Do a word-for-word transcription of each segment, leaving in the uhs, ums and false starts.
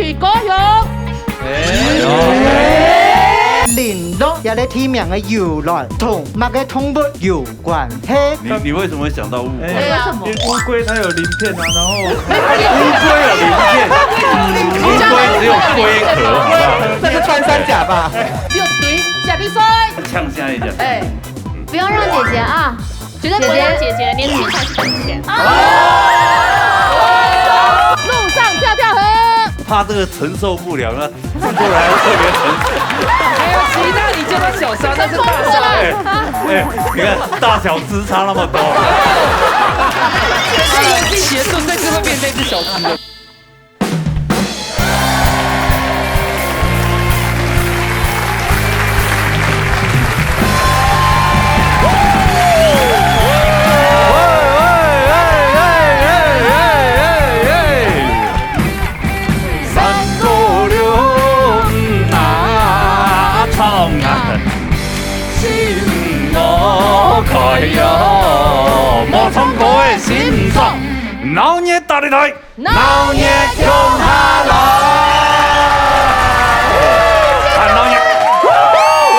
去高雄。哎喲，麟洛這个地名个由來，同麼个動物有關係？你，你為什麼會想到烏龜？哎，為什麼？因為烏龜它有鱗片啊，然後烏龜有鱗片，烏龜只有龜殼，好不好？這是穿山甲吧？六堆接力賽。嗆聲一下。哎，不要讓姐姐啊，絕對不要讓姐姐，姐姐連七才是等級。路上跳跳河。怕這個承受不了，那制作人還要特別承受。還有其他你叫他小三，那是大小。哎，哎，你看大小只差那麼多。是遊戲結束，這次會變這隻小只的。三五六，嗯啊，唱啊，心路開喲，無唱歌个心臟，鬧熱打起來。 鬧熱共下來！很鬧熱！喂，喂，喂，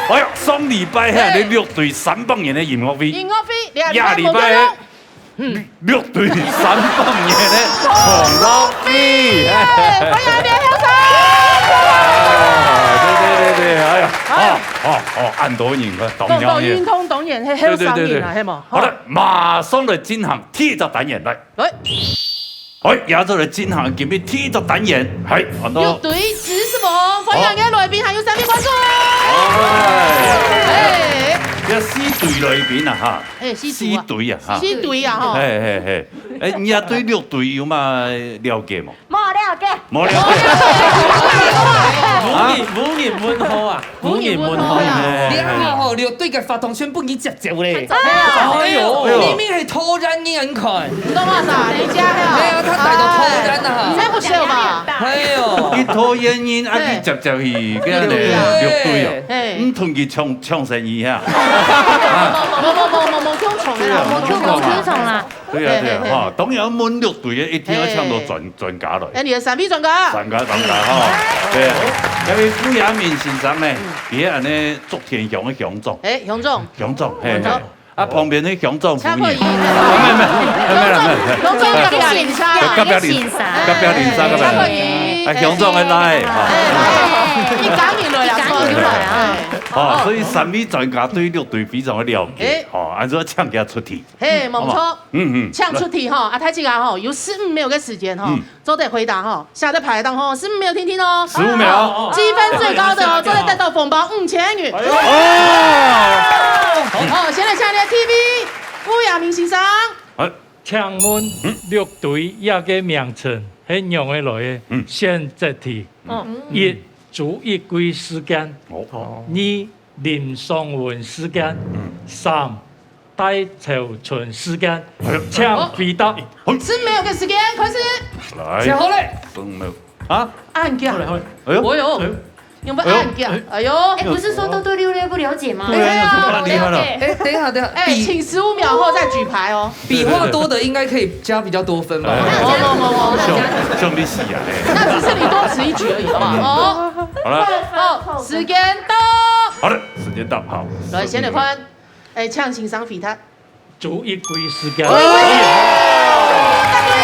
喂！哎喲，上禮拜係你六堆三百元个音樂會，音樂會，這禮拜無夠用。這禮拜係六堆三百元个同樂會！耶，歡迎你，後生！對，對，對，對，哎呀，哦，哦，哦，恁多人，當鬧熱。當，當，當然，係後生人啊，對，對，對，對。係無？好了，馬上來進行第一隻單元，來。 來。哎，這下來進行今日第一隻單元，係，安到六堆知識王，歡迎今日來賓還有三位觀眾。哎。哎。這四堆來賓啊，哈。哎，四堆啊。四堆啊，哈。四堆啊，吼。嘿，嘿，嘿。哎，你也對六堆有麼了解無？無了解。無了解。無人，無人問好啊。 無人問好。無人問好。哎，你看吼，六堆个話筒全部你接接咧。哎喲，哎喲。明明係討厭人看。你懂麼个意思？你家係啊？哎呀，他逮到討厭啊。你才不是吧？哎喲。佢討厭人，啊，你接接去，跟人六堆啊，嘿。你同佢搶，搶生意啊？無，無，無，無，無共搶啦，對啊，無共搶啦。無共搶啦。 對啊，對啊，嘿，嘿，嘿。哈，當然愛問六堆个，一定愛請到專，嘿。專家來。哎，你个三位專家。專家，專家，哈。對啊，因為傅雅明先生呢，嗯。佢係恁呢竹田鄉个鄉長。哎，鄉長。鄉長，嘿，鄉長。嘿。啊，旁邊个鄉長夫人。蔡慧儀。沒有，沒有，沒有，沒有，沒有。鄉長隔壁鄰舍。隔壁鄰，隔壁鄰舍，隔壁鄰舍。蔡慧儀。啊，鄉長个倈仔，哈。哎，一家人來啊，一家人來啊。哎。哦，所以三位專家對六堆非常个了解，哎。哦，恁樣請佢出題。 嘿，無錯。好嘛。嗯，嗯。請出題吼，啊，大自家吼，有十五秒个時間吼，嗯。做得回答吼，寫在牌上吼，十五秒定定哦。十五秒。積分最高的哦，做得得到紅包五千元。哎喲。哦。好，先來請你个T V，傅雅明先生。哎。請問，嗯。六堆這个名稱係仰仔來个？嗯。選擇題。嗯。一，竹一歸時間。哦。二，林爽文時間。嗯。三， 戴朝春時間，哎喲。請回答。好。十五秒个時間，開始。來。寫好咧。十五秒。啊？恁遽。好嘞，好嘞。哎喲。哎喲，哎喲。有沒有恁遽？哎喲。哎喲。哎，不是說都對六堆不了解嗎？對啊，對啊。怎麼辦？厲害了。哎，等一下，等一下，哎，比，請十五秒後再舉牌哦。筆畫多的應該可以加比較多分吧？哎。無，無，無，無。兄，兄弟死啊，哎。那只是你多此一舉而已，好不好？嗯。哦。好了。好，時間到。好的，時間到，好。來，先來看。 哎，請先生回答。竹一歸時間。哦，答對！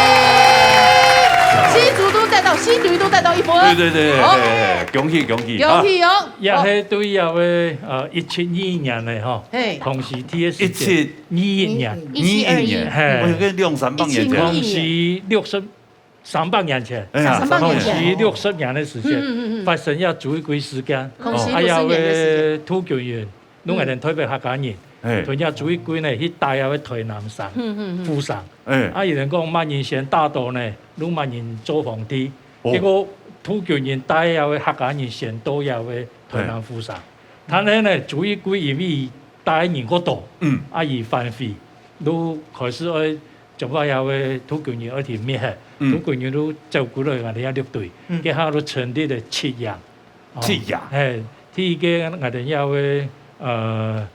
四組都得到，四隊都得到一分。對，對，對，好。嘿，嘿，恭喜，恭喜，恭喜哦。啊。也係對這位，呃，一七二一年个吼，嘿。同時第一時間，一七二一年。一七二一。二一年，嘿。哎喲，該兩三百年前。一七二一年。同時六十 三百年前，哎呀，三百年前。同時六十年个時間，嗯，嗯，嗯。發生這竹一歸事件，同時六十年个時間。啊，也有个土狗人，攏係咱台北客家人，嗯。嘿。同這竹一歸呢，去打這个台南城，嗯，嗯，嗯。府城。哎。啊，有人講，麼人先打倒呢，就麼人做皇帝。哦。結果土狗人帶這个客家人先到這个台南府城。嘿。但係呢，竹一歸因為帶人過多，嗯。啊，佢反悔，就開始愛 將𠊎這个土狗人愛去滅忒，嗯。土狗人就走過來𠊎兜這六堆，嗯。該下就成立了七營。哦，七營。嘿，第一个，𠊎等也會，呃，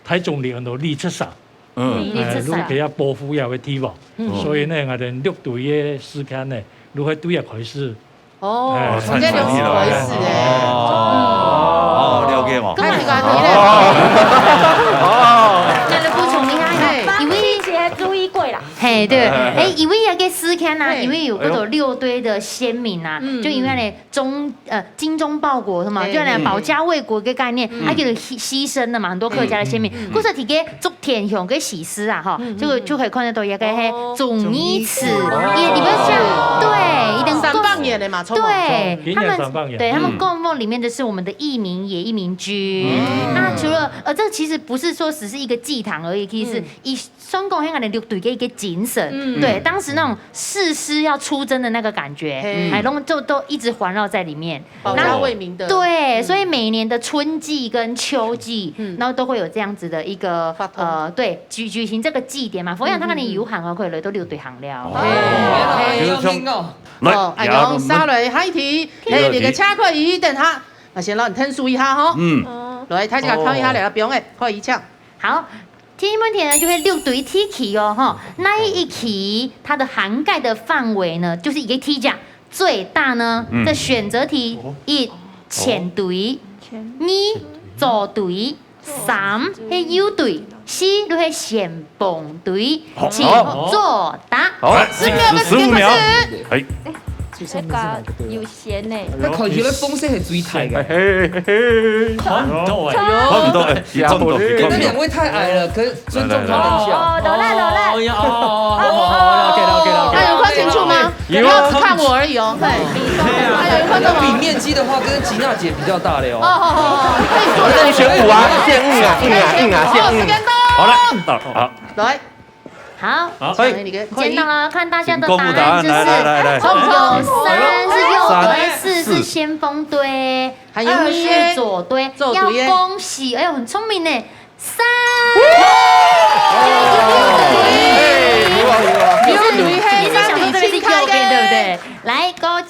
大眾力安到綠色衫，嗯，哎，綠色衫如果要保護也會地方，嗯所以呢，𠊎等六隊个時間呢，如何對也開始，哦哎，從這六十開始哎。哦，了解嘛。看這个啊，那就補充一下，因為一些注意过啦。嘿，對，哎哎，因為那個時間呢，嘿因為有這種六堆的先民啊，嗯就因為呢，忠呃精忠報國是嘛，嘿就來保家衛國的概念，嗯他就犧犧牲了嘛，很多客家的先民。嗯故所提个竹田鄉个喜事啊，哈，嗯這個就可以看得到一個嘿哦忠義祠，忠義祠也裡面像对，一等三百年的嘛，差不多对，今他们年三百年对他们嗯供奉里面的是我们的义民爷、义民君。嗯那除了呃，这其实不是说只是一个祭坛而已，其实是一双公很感的六队的一个精神。嗯对，当时那种誓师要出征的那个感觉，嘿哎，都都都一直环绕在里面。保家卫民的。对，所以每年的春祭跟秋祭，嗯然后都会有这样子的一个发通呃，对，举举行这个祭典嘛。佛养他那里有喊啊，可以都六队行了。哦哎比如像哦，來，哎，用沙雷海提，哎，第二題你个车可以等下，那先让你听书一下哈。嗯，來，大家看一下，來，不用哎，可以抢。好，第一问题呢，就会六队提起哦，哈，那一期它的涵盖的范围呢，就是一个题价最大呢嗯的选择题，一浅队，二早队，三是幼队，四就系先锋队，请作答。好，十秒，十五秒，哎，那个有线呢。那看起来风声很最大的。嘿嘿嘿，看到哎，看不到，哎，你看不到，你看不到。那两位太矮了，可以尊重他们一下。哦，落来落来。哦呀，哦，OK OK OK。那有看清楚吗？不要只看我而已哦。嘿，还有人看到吗？比面积的话，跟吉娜姐比较大了哦，哦。好好好好，可以做那你选五啊，选五啊，五啊，五啊，选五。哦，时间到。好了，到好，来，好，好，你个见到了，看大家的答公布答案，案就是来来来来，有三是幼队，三四是先锋队，还有二是左队，左队耶要恭喜，哎呦，很聪明呢，三。有女你是想说这个是右边，对不对？来，给我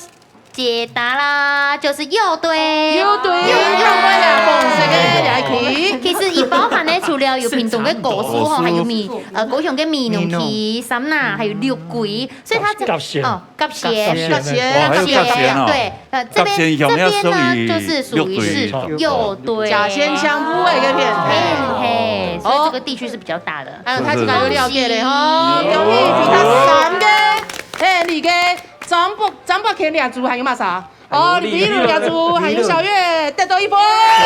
解答啦，就是右队。有对，有两个来，红色个来去。其实佢包含呢，除了有屏东个高樹吼，还有美呃高雄个美濃區、三吶，还有六龜，所以它这甲仙哦甲仙甲仙哇，还有甲仙哦。对，呃这边甲仙乡这边呢要属于就是属于是六队右队，甲仙乡部的一个片。嘿嘿，所以这个地区是比较大的。啊，大家有了解了吼，恭喜其他三个，哎，你个张博张博乾两组还有嘛啥？哦，李露两组还有小月得到一分。好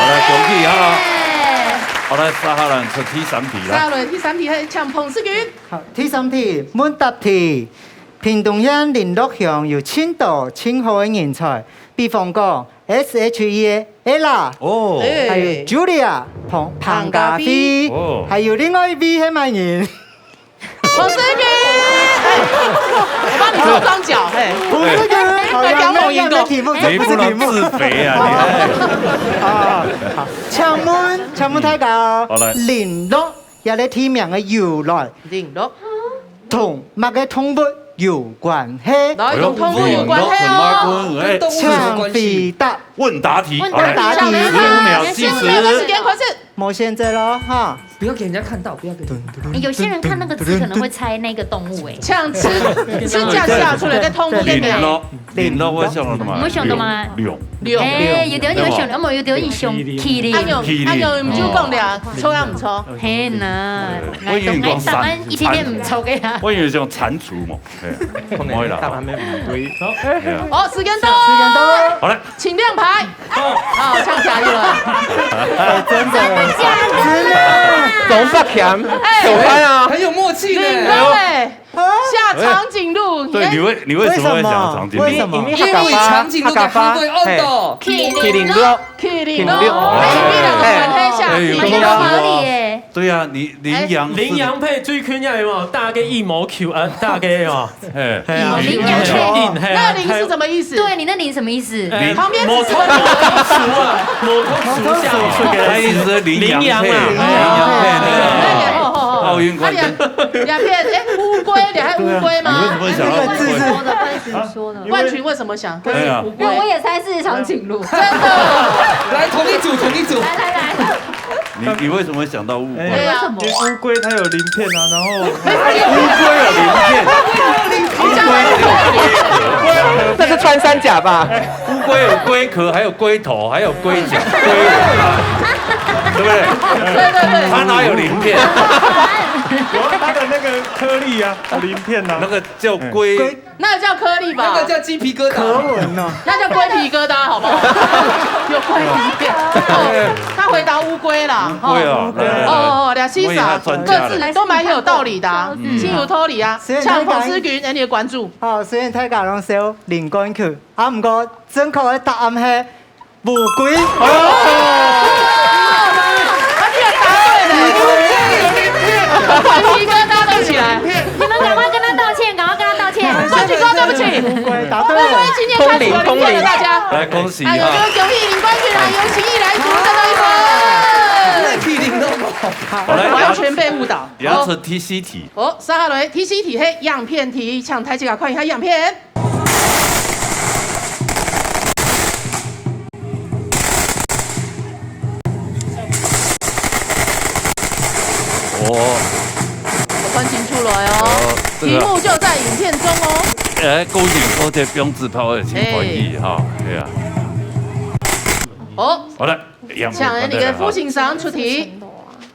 来，恭喜哈！好来，沙哈兰出第三题啦。下来第三题，还抢彭世军。好，第三题，問答題。屏東縣麟洛鄉有盡多盡好个人才，比方講S H E个Ella，哦，哎還有Julia彭彭家輝，哦還有另外一位係麼人？彭世军，哎，我帮你做庄脚，嘿。不是个，好那讲某一个那那题目，你不能这不是题目。自肥啊！啊，好，請問，請問大家哦，好來麟洛這个地名个由來，麟洛，同麼个動物有關係？來，同動物有關係哦。哎，跟动物有什么关系？請回答。问答题，问好来，答题十五秒计时。时间开始。無限制咯，哈。不要给人家看到，不要给人家看到。有些人看那个字可能会猜那个动物哎。抢吃吃架下出来个动物个名。麟洛，麟洛，我想到什么？你们想到吗龙。龙。哎，有的人想，那么有的人想麒麟哎。呦，哎呦，你就讲了，错啊，唔错。嘿呐，我以为你讲答案一点点唔错个呀。我以为像蟾蜍嘛，哎，不会啦。答案没不对。对啊哦，时间到，好了，请亮牌。好，抢起来了。真的，总不强，哎，有拍啊。很有默契呢。麟洛哎，下长颈鹿，对，你为你为什么会想长颈鹿？为什么？因为长颈鹿的行为哦，麒麟鹿，麒麟麒麟鹿。鹿，麒麟鹿，哎，你两个转一下，哎有麒麟鹿蛮有道理耶。对啊，你麟羊是麟羊配水牛有没有？大个羽毛球，呃，大个哦，哎，哎呀，麟羊配很硬，嘿啊，那麟是什么意思？对，你那麟什么意思？哎旁边是摩托摩托鼠啊，摩托鼠下去给他意思是麟羊配，麟羊啊，麟羊配那个哎呀，哦哦哦，奥运冠军。啊，两两片，哎，乌龟，你还乌龟吗？你为什么会想到乌龟？这个字是怎么说呢？冠群为什么想跟乌龟？那我也猜是日常情路。真的，来同一组，同一组。来来来，你你为什么会想到乌龟？对啊，因为乌龟它有鳞片啊，然后乌龟有鳞片，乌龟有那是穿山甲吧？乌龟有龟壳，还有龟头，还有龟脚、龟尾巴，对不对？对对对，它哪有鳞片？有它的那个颗粒啊，鳞片啊，那个叫龟。那叫颗粒吧？那个叫鸡皮疙瘩。可吻呢。那叫龟皮疙瘩，好不好？有龟皮片。他回答乌龟啦，乌龟啊，来来来，哦，两西我也要撒各专家了。自都蛮有道理的，心有道理啊。像彭思君，哎，你的关注，好，虽然大家拢笑林冠群，啊，毋过正确的答案係乌龟。他居然答对了，鸡皮疙瘩都起来。你们赶快跟他道歉，赶快跟他道歉。冠群哥，对不起，乌龟答对了。今天开始有零分了，大家。来恭喜哎，有没有哈！恭喜林冠群啊？有请一来一组得到一分。那麒麟都不好。好来，完全被误导。牙齿 T C 题，哦，接下來T C題係影片題，請大家看一下影片。哦，我看清楚了哦，哦，这个題目就在影片中哦。哎，勾选勾这标志炮的请翻译哈，对啊。哦，好了，杨請你个父親上出題。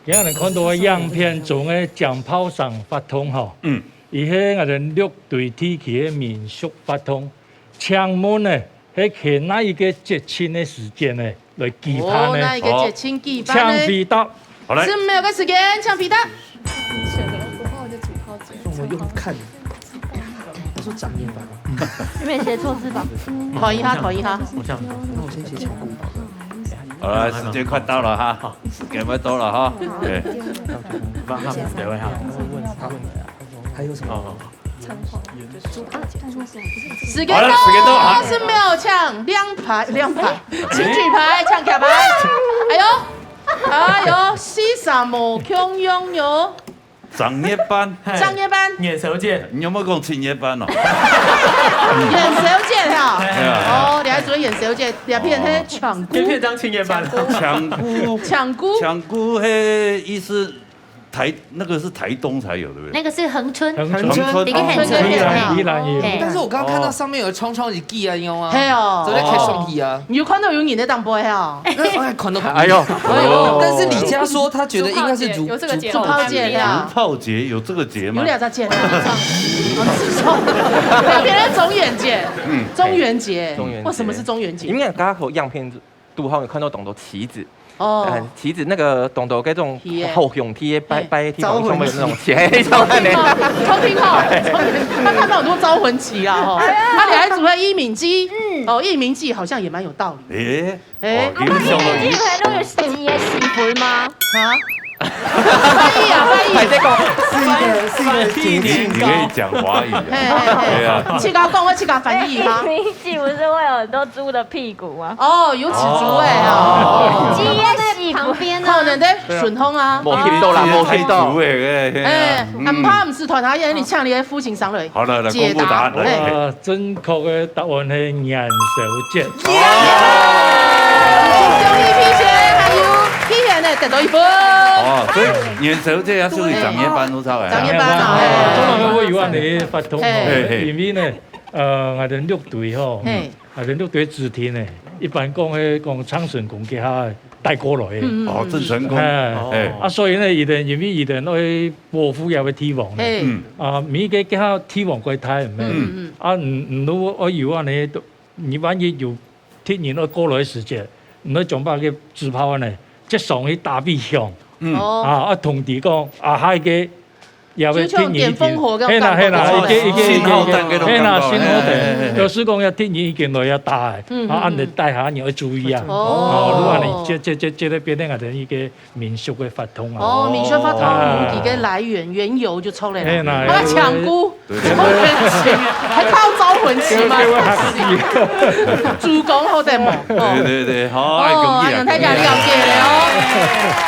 今日看到个影片中个酱炮聲活動吼，嗯，佢係𠊎等六堆地區个民俗活動。請問呢，係在哪一个節慶个時間呢來舉辦哦，那呢？一个節慶舉辦呢？請回答。好来，十秒个時間，請回答。我用看的，他说长年吧。你们写错字吧？考一下，考一下。我这样，那我先写巧姑。好了，时间快到了哈，时间快到了哈，对，帮他们等一下，还有什么？時間到，好了時間到啊十秒，請亮牌，亮牌，請舉牌，請舉牌。哎呦，哎呦，四儕無共樣喲。长夜班，長夜班，眼熟见，你有没有讲青夜班哦？眼熟见哈。对啊，哦，你還做眼熟见，兩片係搶孤，偏偏当青夜班。抢姑，搶孤。抢姑嘿，意思台那个是台东才有，对不对？那个是恒春，恒恒春一个恒恒春春宜兰也有。但是我刚刚看到上面有冲冲一记啊，你知道吗？係哦昨天开双喜啊。你有看到有人在當背哈？那哎，看到哎呦，哎呦，但是李佳说他觉得应该是竹有这个节竹竹炮节竹啊，炮节有这个节吗？有兩隻節，兩片係中元節，嗯中元節，中元節為什麼是中元節？因為剛剛有樣片肚項有看到當多旗子，哦呃，，旗子那個當多該種旗耶好兄弟的拜嘿拜的地方，上面有那種旗，嘿，上面的。抽听号，抽听，他看到很多招魂旗啦哈。那你還組合一鳴祭，哦，一鳴祭好像也蠻有道理。诶，哎哦，你们笑到你以为那个是鸡的喜魂吗？啊？翻譯啊，翻譯。還在講是一个是一个节你你可以庆。讲华语啊，嘿嘿嘿，对啊，你去搞讲，我去搞翻译哈。一鸣祭不是会有很多猪的屁股吗？哦，有此猪哎啊，鸡的喜魂可能在顺风啊。無翕到啦，無翕到。哎，哎，很怕毋是團下，你請你的父親上來。好了，來解答公布答案，來。哎啊，正確个答案係元宵節。恭喜P贤，還有P贤呢，得到一分。哦，所以元宵節也屬於長夜班都出來啊。長夜班啊，哎中文會有恁樣个發通吼，嘿嘿因為呢，呃，𠊎等六堆吼，嘿𠊎等六堆子弟呢，一般講个講長順公家下帶過來个。嗯哦，鄭成功，哎，哎，啊，所以呢，佢等因為佢等愛保護這个地方呢，嘿，嗯，啊，每個家下地方較大，係毋係？嗯嗯啊，你你如果愛有恁樣，你萬一有敵人愛過來个時節，你愛將把个紙炮呢，接上去打比響，嗯哦，啊，啊，通知講，啊，下一個也會就像敵人已經，點烽火个係啦係啦，感覺一個一個一個信號彈嗰種係啦，感覺信號哎哎哎哎彈，表示講要敵人已經來要打个，嗯啊，啊，嗯你帶下你愛注意啊，哦哦，如果你這這這這個變成𠊎等一個民俗个發通啊。哦，民俗發通佢个來源緣由就出來了，哎那啊，搶孤，搶孤，還靠招魂旗嗎？主公好得無？對對對，好，哎，哦，恭喜啊，讓大家了解了哦。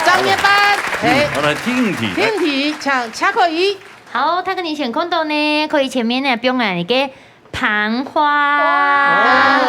長夜班，哎，好，來，第五題，第五題，請請可以。好，大家你先看到呢，可以前面呢，放來个盤花。哇。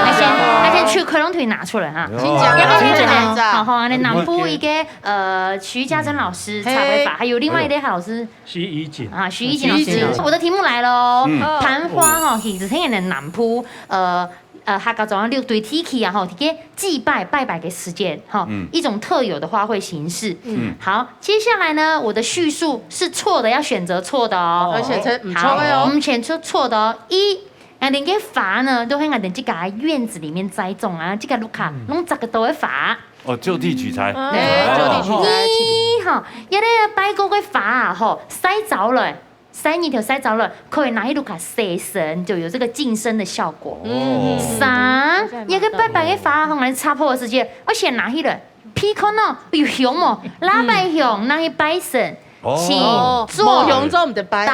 他先，他先去克隆腿拿出来哈。请讲，要不要请讲？好，好，那南部一个，呃，徐嘉诚老师插个花，还有另外一个老师。徐怡景。啊，徐怡景老师。徐怡景老师。我的题目来了哦。嗯。盘花哈，其实现在的南部，呃，呃，客家庄六堆地区啊，吼，这个祭拜拜拜的时间，哈，嗯。一种特有的花卉形式。嗯。好，接下来呢，我的叙述是错的，要选择错的哦。而且才，嗯，好，错的哦。我们选出错的哦。一，俺等个花呢，都会俺等自家院子里面栽种啊，自家屋下，嗯。弄这个都会花。哦，就地取材。对，哦。就地取材。二，哈，有个拜过个花啊，吼，晒着了。 晒日头晒着了，可以拿去屋下洗身，就有这个净身的效果。哦。三，有个拜拜个花，放在插播的时间，我先拿去了，鼻看哦，有香哦，喇叭香，拿去拜神，哦。请哦，作无香做毋得拜。答。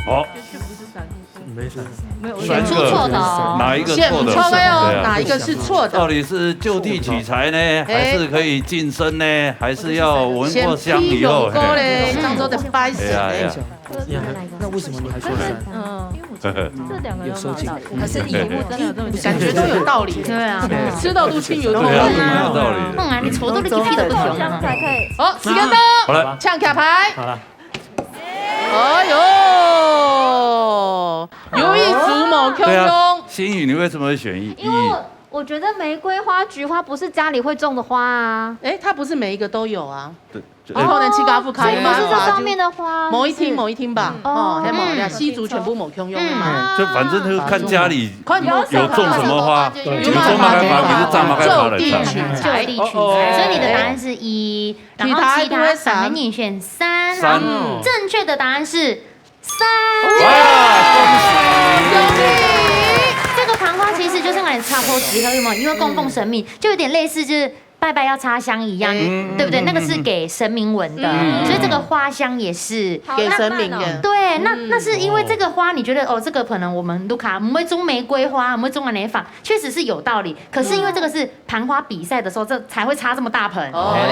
哦。没事。 没有，选出错的哦。哪一个错的？选错的哦，对啊。哪一个是错的？到底是就地取材呢，哎。还是可以净身呢，还是要闻过香以后？先屁股过嘞，嘿。当做在拜神哎。哎呀，哎呀。呀，那为什么你还说三？嗯，这两个都蛮有道理。可是以我真的有这么想，感觉都有道理。对啊。吃到都清油脱面啊。对啊，都蛮有道理的。嗯啊，你戳到了就屁都不香啊。香才可以。好，时间到，好了。抢卡牌。好了。 哎呦，有一组无共样。对啊，心怡，你为什么会选一？因为我，一。我觉得玫瑰花、菊花不是家里会种的花啊。哎，它不是每一个都有啊。对，就，哎。可能自家屋下有买花，所以不是这上面的花，就某一厅，是。某一厅吧。嗯。哦，还有某，嗯。西族全部无共样的嘛。嗯。哎，就反正就是看家里看有种什么花，有种花，你就种那个花，你就种那个花来看。就地取材。就地取材。哦，哦。所以你的答案是一。 然后其他三个人选三，三。然后正确的答案是三。哇，恭喜！恭喜！这个盘花其实就是拿来插播之后，有没有？因为供奉神明，就有点类似就是拜拜要插香一样，嗯，对不对？嗯，那个是给神明闻的，嗯。所以这个花香也是。好浪漫哦。给神明的。对，那，嗯。那是因为这个花，你觉得，哦，这个可能我们屋下不会种玫瑰花，不会种哪哪花，确实是有道理。可是因为这个是 盘花比赛的时候，这才会插这么大盆。哦。对，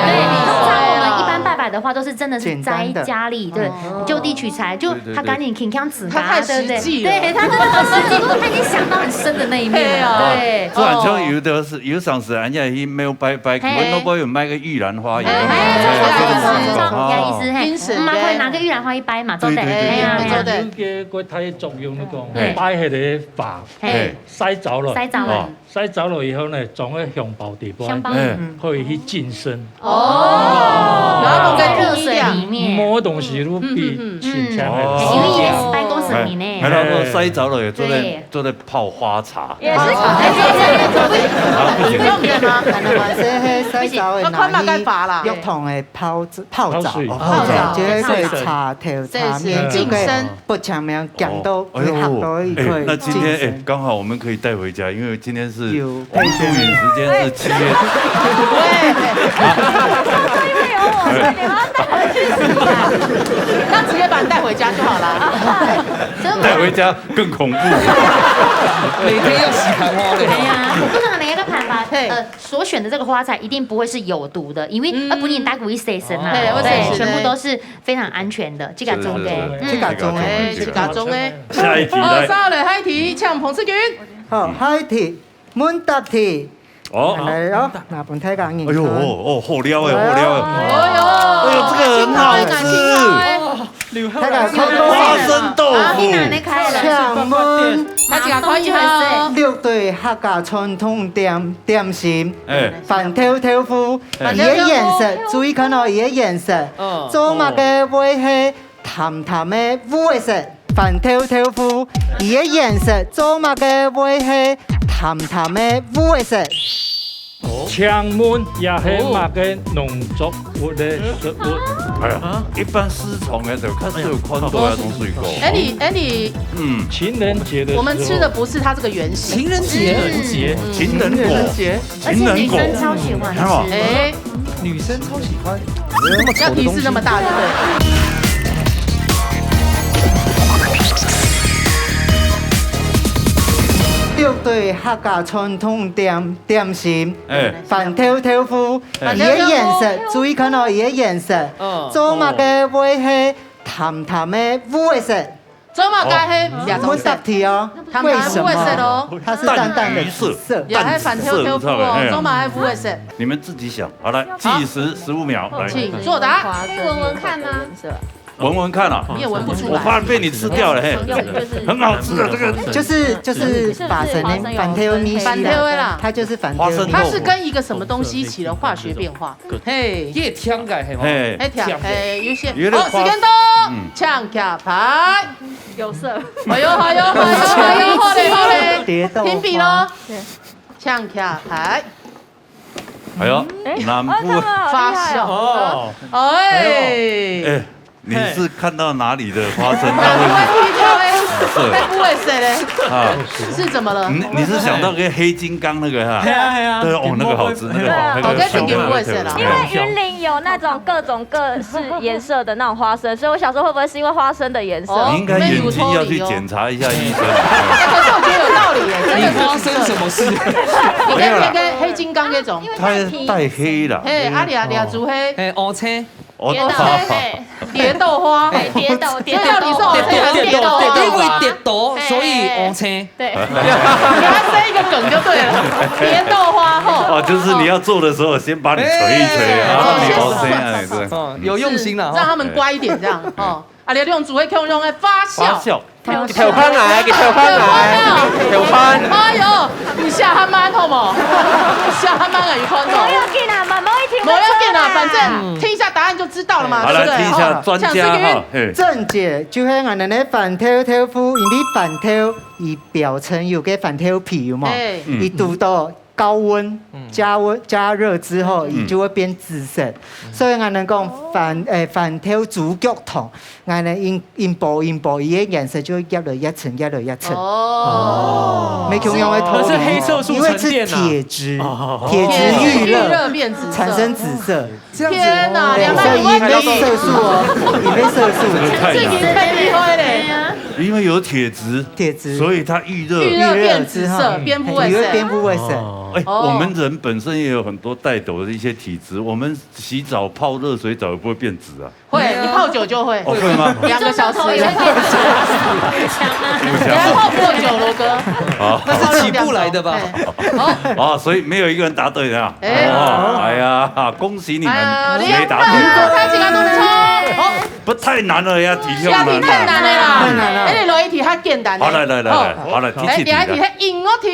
通常我们一般拜拜的话，都是真的是摘家里，简单的。对，哦。就地取材，就他赶紧挺枪子吧，他太实际了。对不对？对，他真的很实际，他已经想到很深的那一面了。对啊。对。哇，这好像有的是，有常时人家去庙拜拜，嘿。我那边有卖个玉兰花，有没有？哎，哎，哎，哎，哎，意思，嘿，精神，我们会拿个玉兰花去拜嘛，对，对，对，哎呀，对，哎呀。对。个，个，它的作用，你讲，嘿。拜迄个花，嘿。晒着了，晒着了。哦。 晒着了以后呢，装个香包底部，香包，嗯。可以去净身。哦。然后弄个热水里面。摸东西都比嗯，嗯，嗯。清香的。嗯。因为也是拜过神明呢。哎，还有说晒着了也做得，对。做得泡花茶。也是可以。啊，不行。不用，不用啊。可能晚上黑晒着的，不行，要看嘛，干法啦。拿去浴桶的泡泡澡，泡水。哦，泡澡，泡水。这个可以擦头、这是擦面，就可以净身。 不强，没有讲到，哦，哎呦，吓到一个哎，那今天，哎，精神。刚好我们可以带回家，因为今天是有我们录影时间是七月。对。因为有我，所以你们要带回去吃饭。那直接把你带回家就好了。真的吗？带回家更恐怖。每天要洗盘花嘞。对呀，我不知道哪一个盘吧，嘿。呃，所选的这个花材一定不会是有毒的，因为，嗯。呃，不能打鼓一些神啊，哦。对，对，全部都是 非常安全的，自家种个。是，是，是，嗯。自家种个，哎，自家种个。下一题，哦，来。下來，下一題，請彭世軍。好，下一題，問答題。哦。來哦，那分大家認真。哎呦，哦，哦，好料哎，好料哎。哎呦。哎呦，這個很好吃。大家看過。花生豆腐。啊，你哪裡開的？請問，大家可以哦。六堆客家傳統點，點心，哎。 番豆豆腐，哎。佢个顏色，注意看哦，佢个顏色，哦。做麼个會係淡淡个烏个色？番豆豆腐，佢个顏色，做麼个會係淡淡个烏个色？哦。請問這係麼个農作物个植物？哎呀，啊？一般市場个就較少看到个東西个。哎，你，哎，你，嗯。情人節的時候。我們吃的不是它這個原型。情人節？情人節。情人果。情人節。 而且女生超喜歡吃。很好。哎，女生超喜歡。那麼醜的東西。要提示那麼大，對不對？六堆客家傳統點，點心，哎。番豆豆腐，哎。佢个顏色，注意看哦，佢个顏色，嗯。做麼个會係淡淡个烏个色？做麼个係兩種色？問答題哦，為什麼？它是淡淡的紫色。淡橘色，也還反跳跳布哦，淡紫色，做麼个係烏色？你們自己想。好，來，計時十五秒，來。請作答。可以聞聞看嗎？聞聞看啊。你也聞不出來。我怕被你吃掉了，嘿。很好吃的這個。就是，就是花生的，反跳米西啦。反跳的啦。它就是反跳米西。它是跟一個什麼東西起了化學變化？嘿。越強个，嘿，嘿。哎，跳，哎，有些，有點花，哦，時間到，嗯。搶卡牌。有色。哎呦，哎呦，哎呦，哎呦，好嘞，好嘞。蝶豆花。停笔咯。搶卡牌。哎呦，哎，南部。哦，他們好厲害哦。發酵。哦。哎。哎，你是看到哪裡的花生，它會是紫色？會不會是嘞？啊。是，是怎麼了？你，你是想到跟黑金剛那個哈？嘿啊，嘿啊。對，哦，那個好吃，那個好，那個好吃。哦，跟金剛不會是啦。因為雲林有那種各種各式顏色的那種花生，所以我想說會不會是因為花生的顏色？哦，你應該眼睛要去檢查一下醫生。哎，可是我覺得有道理耶，真的是紫色。你發生什麼事？你跟那個黑金剛那種。因為帶皮。它帶黑了。嘿，啊，你啊，你啊，煮黑。哎，烏青。哦，蝶豆，嘿。蝶豆花。哎，蝶豆，所以到底是烏青還是蝶豆花？蝶豆，因為蝶豆，所以烏青。對。給他塞一個梗就對了，蝶豆花吼。哦，就是你要做的時候，先把你捶一捶，哎，然後你烏青啊，對。哦，有用心了哈。是，讓他們乖一點這樣，哦。啊，你用煮黑用用來發酵。發酵。 佢偷看啊，佢偷看啊，偷看。哎喲，你下還慢好無？下還慢啊，有看到？無要緊啊，慢慢一定會出來。無要緊啊，反正聽一下答案就知道了嘛，好，對不對？來聽一下專家哈，哦，嘿。正解就係𠊎等个番豆豆腐，因為番豆佢表層有个番豆皮，有無？嘿。嗯。佢堵到高溫，嗯。加溫，加熱之後，嗯。佢就會變紫色。嗯。所以𠊎等講番，誒，番豆豬腳湯，𠊎等用，用煲，用煲，佢个顏色就會越來越深，越來越深。哦。無共樣个道理，可是黑色素沉澱啊。因為係鐵質，哦。鐵質遇熱，鐵質遇熱變紫色。產生紫色。這樣子。天哪，兩百五萬比。所以佢無色素哦，佢無色素。這个太厲害了。因為有鐵質，鐵質。所以它遇熱。遇熱變紫色，變烏色。嘿，佢會變烏色。哦。哎，哦。我們人本身也有很多帶有的一些體質，我們洗澡泡熱水澡也不會變紫啊。會，你泡久就會。哦，會嗎？兩個小時。你要泡多久，羅哥？啊。那是起不來的吧？嘿。哦。哦，所以沒有一個人答對的啊。哎。哦，哎呀，恭喜你們，哎呀，沒答對。你看幾個都沒錯。好。不，太難了呀，題目太難了。太難了啦。太難了。哎，你來一題較簡單的。好，來，來，來，來，好。好，來，提示題，哎，第一題，來。音樂題。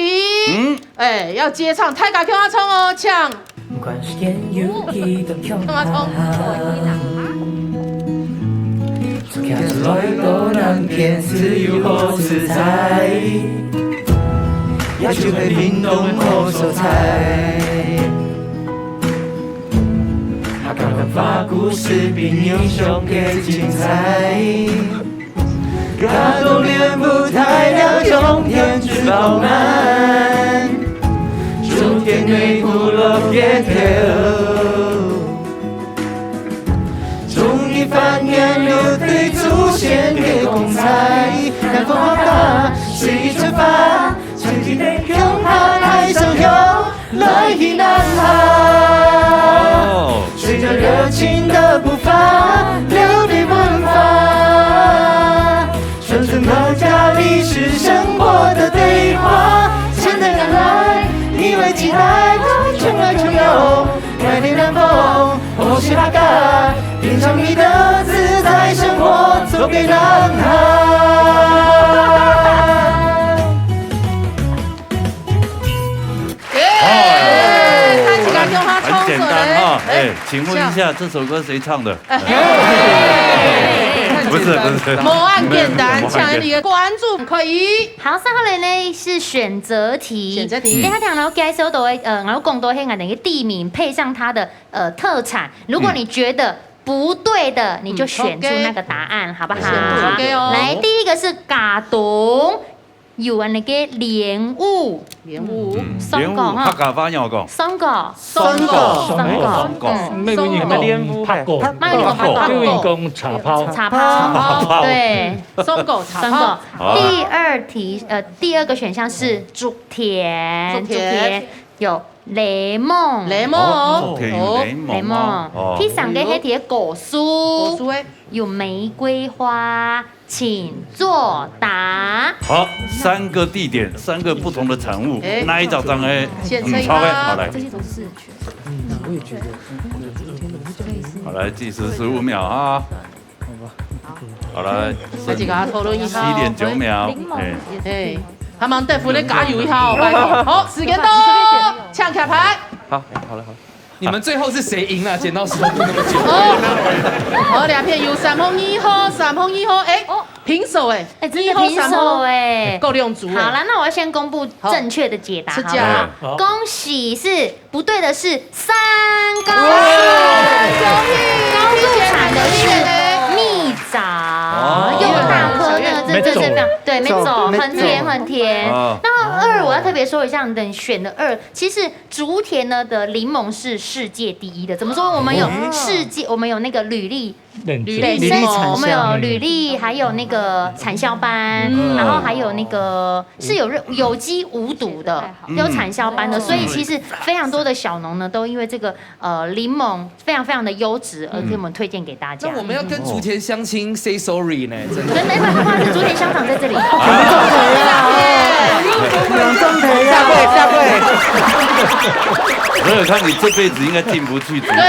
嗯。 哎，要接唱，大家共下唱哦，唱。毋管時間有幾多長，共下唱。 哦。耶！哦。大家共下唱出來。很簡單哈。哎，哎，請問一下，這首歌誰唱的？哎。不是，不是。無恁簡單，請你的關注可以。好，接下來呢是選擇題。選擇題。等下聽到介紹到的，呃，然後講到係𠊎等个地名配上它的，呃，特產，如果你覺得不對的，你就選出那個答案，好不好？OK哦。來，第一個是佳冬， 有恁呢个蓮霧。蓮霧。嗯，酸果哈。蓮霧，客家話仰講？酸果。酸果。酸果。酸果。嗯。咩个蓮霧？咩个蓮霧？白果。白果。有人講茶泡。茶泡。茶泡。對。酸果茶泡。酸果。好。第二題，呃，第二個選項是竹田。竹田。竹田有檸檬。檸檬。哦，做甜有檸檬哦。檸檬。哦。第三个係甜果蔬。果蔬欸。有玫瑰花，請作答。好，三个地点，三个不同的产物，哎。哪一张张诶？选择一个。嗯，好嘞，好来。这些都是正确的。嗯，我也觉得。好，来，计时十五秒啊。好，来，再一个讨论一下。七点九秒。檸檬。哎。哎，还蛮大夫咧加油一下哦，拜托。好，时间到，抢卡牌。好，好了，好了。你们最后是谁赢了？剪刀石头布那么久。哦，好，两片有三号、二号、三号、二号，哎，哦。平手哎，哎，真的二号、三号，平手哎。够两组哎。好了，那我要先公布正确的解答，好，好不好？是这样。好。恭喜是不对的是三，恭喜。哇，恭喜。高度产的是蜜枣，哦。又大颗呢，这真是非常，对，没错，没错，很甜很甜。哦。那二我要特别说一下，你等选的二，其实竹田呢的柠檬是世界第一的。怎么说？我们有世界，我们有那个履历，履历，履历产销。我们有履历，还有那个产销班，嗯。然后还有那个是有认，有机无毒的，嗯。有产销班的，所以其实非常多的小农呢，都因为这个，呃，柠檬非常非常的优质，而且我们推荐给大家。那我们要跟竹田乡亲say sorry呢，真的。真的，因为他怕是竹田乡长在这里。两张牌啊，两张牌啊。下跪，下跪。我有看你这辈子应该进不去竹田。对。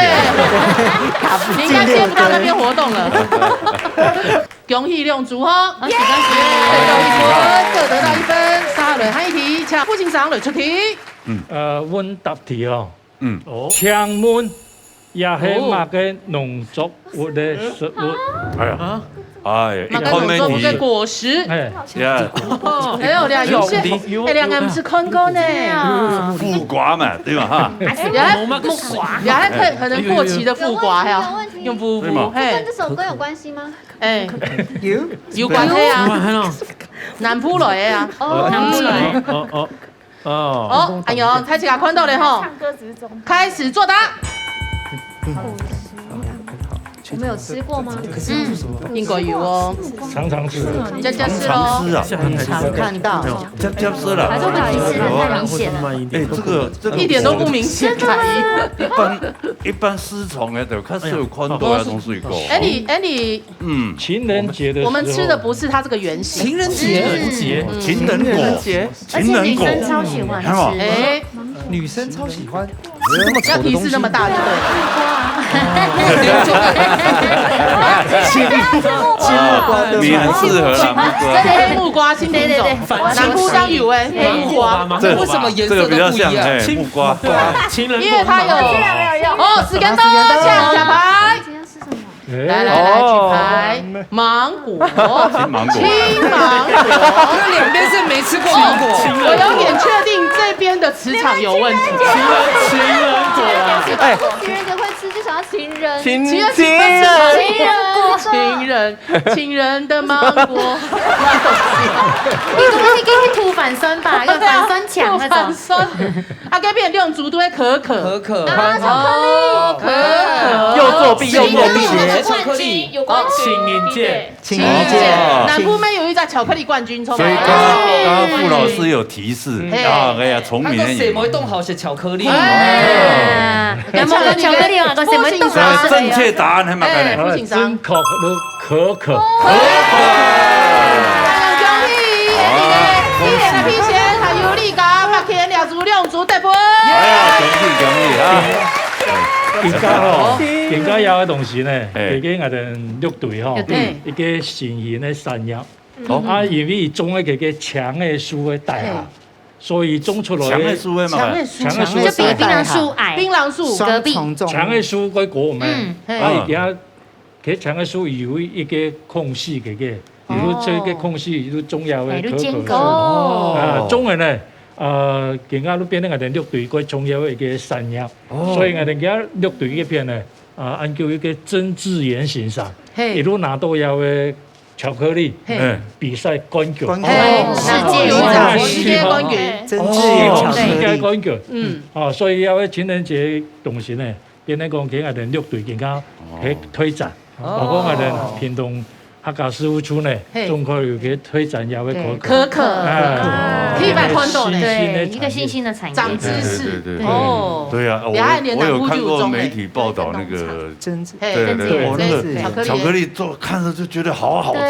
你应该先不到那边活动了。恭喜两组哈。恭喜恭喜。得到一分，各得到一分。下來下一題，請副先生來出題。呃，問答題哦。嗯。哦。請問，這係麼个農作物个植物？哎呀，哎，一看咩个果實。哎。呀。哦，哎呦，兩个有些，哎，兩个毋識看過呢。苦瓜嘛，對吧？哈。也還，也還可以，可能過期的苦瓜，還有用苦苦，嘿。這跟這首歌有關係嗎？哎，有，有關係啊。南部來的啊。哦，南部來。哦，哦，哦。哦，哎呦，大家看到了吼。唱歌只是中。開始作答。我們有吃過嗎？嗯，應該有哦。常常吃。這就是咯。常吃啊。很常看到。這，這是啦。還是會提示得太明顯了。哎，這個，這個一點都不明顯，才藝。一般，一般市場个就較少看到个東西个。哎，你，哎，你，嗯。情人節的時候。我們吃的不是它這個原型。情人節。情人節。情人果。情人節。 情人果。而且女生超喜歡吃。哎，女生超喜歡，這麼醜的東西。要提示那麼大就對了。青木瓜，青木瓜，對嗎？你很適合啦，木瓜。這個黑木瓜新品種，對，對，對。南部當有哎，黑木瓜。這，為什麼顏色都不一樣？這個比較像，哎，木瓜。木瓜。情人果。因為它有，哦，時間到，請下牌。 來，來，來，舉牌。芒果。青芒果。青芒果。因為兩邊是沒吃過芒果。哦，我有點確定這邊的磁場有問題。情人，情人果啊。哎。情人節會吃，就想要情人。情，情人節會吃情人。情人，情人的芒果。你可能可以塗番酸吧，用番酸牆那種。塗番酸。啊，該邊兩組都會可可。可可。啊，巧克力。哦，可可。又作弊又作弊。有關係，有關係。情人節。情人節。哦。南部乜有一隻巧克力冠軍，所以剛剛，剛剛傅老師有提示，嘿。啊，哎呀，聰明的你。佢个細妹當好食巧克力。哎。有無个巧克力啊？个細妹當好食。所以正確答案係麼个呢？哎，正確个 可可。可可。恭喜！好啊，恭喜。今日个比賽還有李家、白天兩組，兩組得分。哎呀，恭喜，恭喜啊！今下吼，今下有个東西呢，哎。佢个𠊎等綠隊吼，綠隊。一个新型个產業。哦。啊，因為佢種个這个薔薇樹个底下，哎。所以種出來个薔薇樹个嘛。薔薇樹，薔薇樹个底下。就比檳榔樹矮。檳榔樹。隔壁。雙重種。薔薇樹个果嘛。嗯。啊，佢 佢薔薇樹有一个空隙，个个，哦。有這个空隙，有重要个可可樹。哎，有間隔。哦。啊，種个呢，呃，今下就變成𠊎等綠隊个重要个一个產業。哦。所以𠊎等今下綠隊這片呢，啊，恁久一个曾智賢先生，嘿。一路拿到這个巧克力，嘿。比賽冠軍。冠軍。嘿，世界冠軍。世界冠軍。曾智賢巧克力。哦，世界冠軍。嗯。啊，所以這个情人節東西呢， 變成講，佢𠊎等綠隊更加去推展，哦。包括𠊎等屏東客家事務處呢，嘿。總可有个推展也會可可。可可。哎。意外看到呢。新兴的產業。對，一個新興的產業。長知識。對，對，對，對。哦。對啊，我，你還有兩個我有看過媒體報道那個，真的。嘿，對，對，對，哦，那個巧克力。巧克力做，看了就覺得好好吃的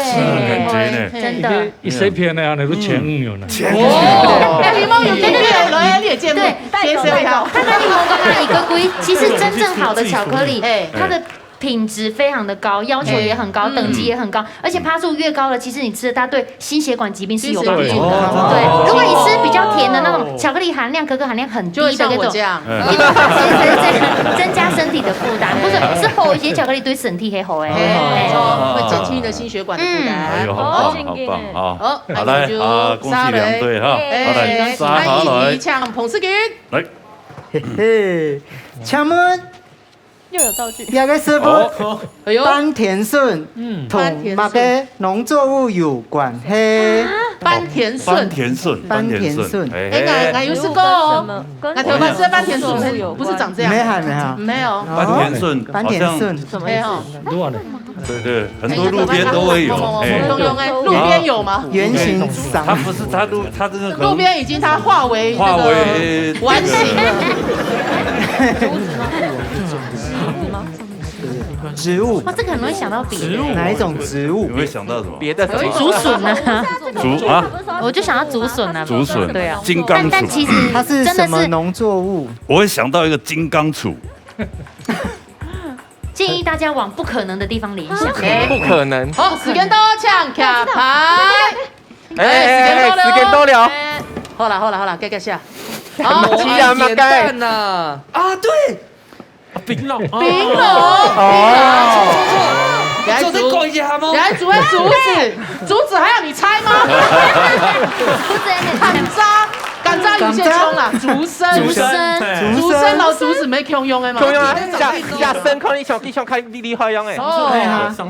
感覺呢。對，真的。一些片呢，你都前女友呢。前女友。哦。哎，你們有訂閱來你也見過，對，介紹一下。看到你們剛剛一個歸，其實真正好的巧克力，哎。它的品質非常的高，要求也很高，嗯。等級也很高，而且趴數越高了，其實你吃了，它對心血管疾病是有幫助的。心血管疾病。哦，對，如果你吃比較甜的那種，巧克力含量、可可含量很低的那種，就會像我這樣。嗯。你就增加身體的負擔，不是，是好一些巧克力對身體很好欸。哎，哎。沒錯，會減輕你的心血管的負擔。嗯。哎呦，好棒，好棒啊！好，好，來，那就啊，恭喜兩隊哈。哎，好，來，來，三號來。請彭世錦。來。嘿嘿，請問 又有道具。這個食物，哦。哎呦。半田筍，嗯。同麼个農作物有關係？半田筍。半田筍，半田筍。半田筍。哎，哎，𠊎，𠊎有試過哦。什麼？跟，𠊎頭擺食半田筍，不是長這樣。沒有，沒有。沒有。哦。半田筍，半田筍。好像，什麼意思？哎，哦。對，對，很多路邊都會有，哎。哎，有，有，有，路邊有嗎？圓形長。它不是，它路，它真的可能路邊已經它化為那個，化為完形了。植物。哇，這個很容易想到別的。植物。哪一種植物？你會想到什麼？別的什麼？竹筍啊。竹啊？我就想到竹筍啊。竹筍。對啊。金剛竹。但，但其實它是什麼農作物？真的是我會想到一個金剛杵。建議大家往不可能的地方聯想。哎。不可能。好，時間到，請徛牌。哎，哎，哎，時間到了哦。時間到了。哎，好啦，好啦，好啦，該，該下。好，很簡單吶。啊，對，啊，檳榔。檳榔，哦。檳榔。你還竹，你還竹，竹子，竹子還要你猜嗎？竹子還沒猜。砍渣。 甘蔗有些蔥啦，竹笙。竹笙。竹笙。竹笙，然後竹子沒共樣的嘛。共樣啊，這樣，這樣生看你想，你想看你厲害樣欸。哦。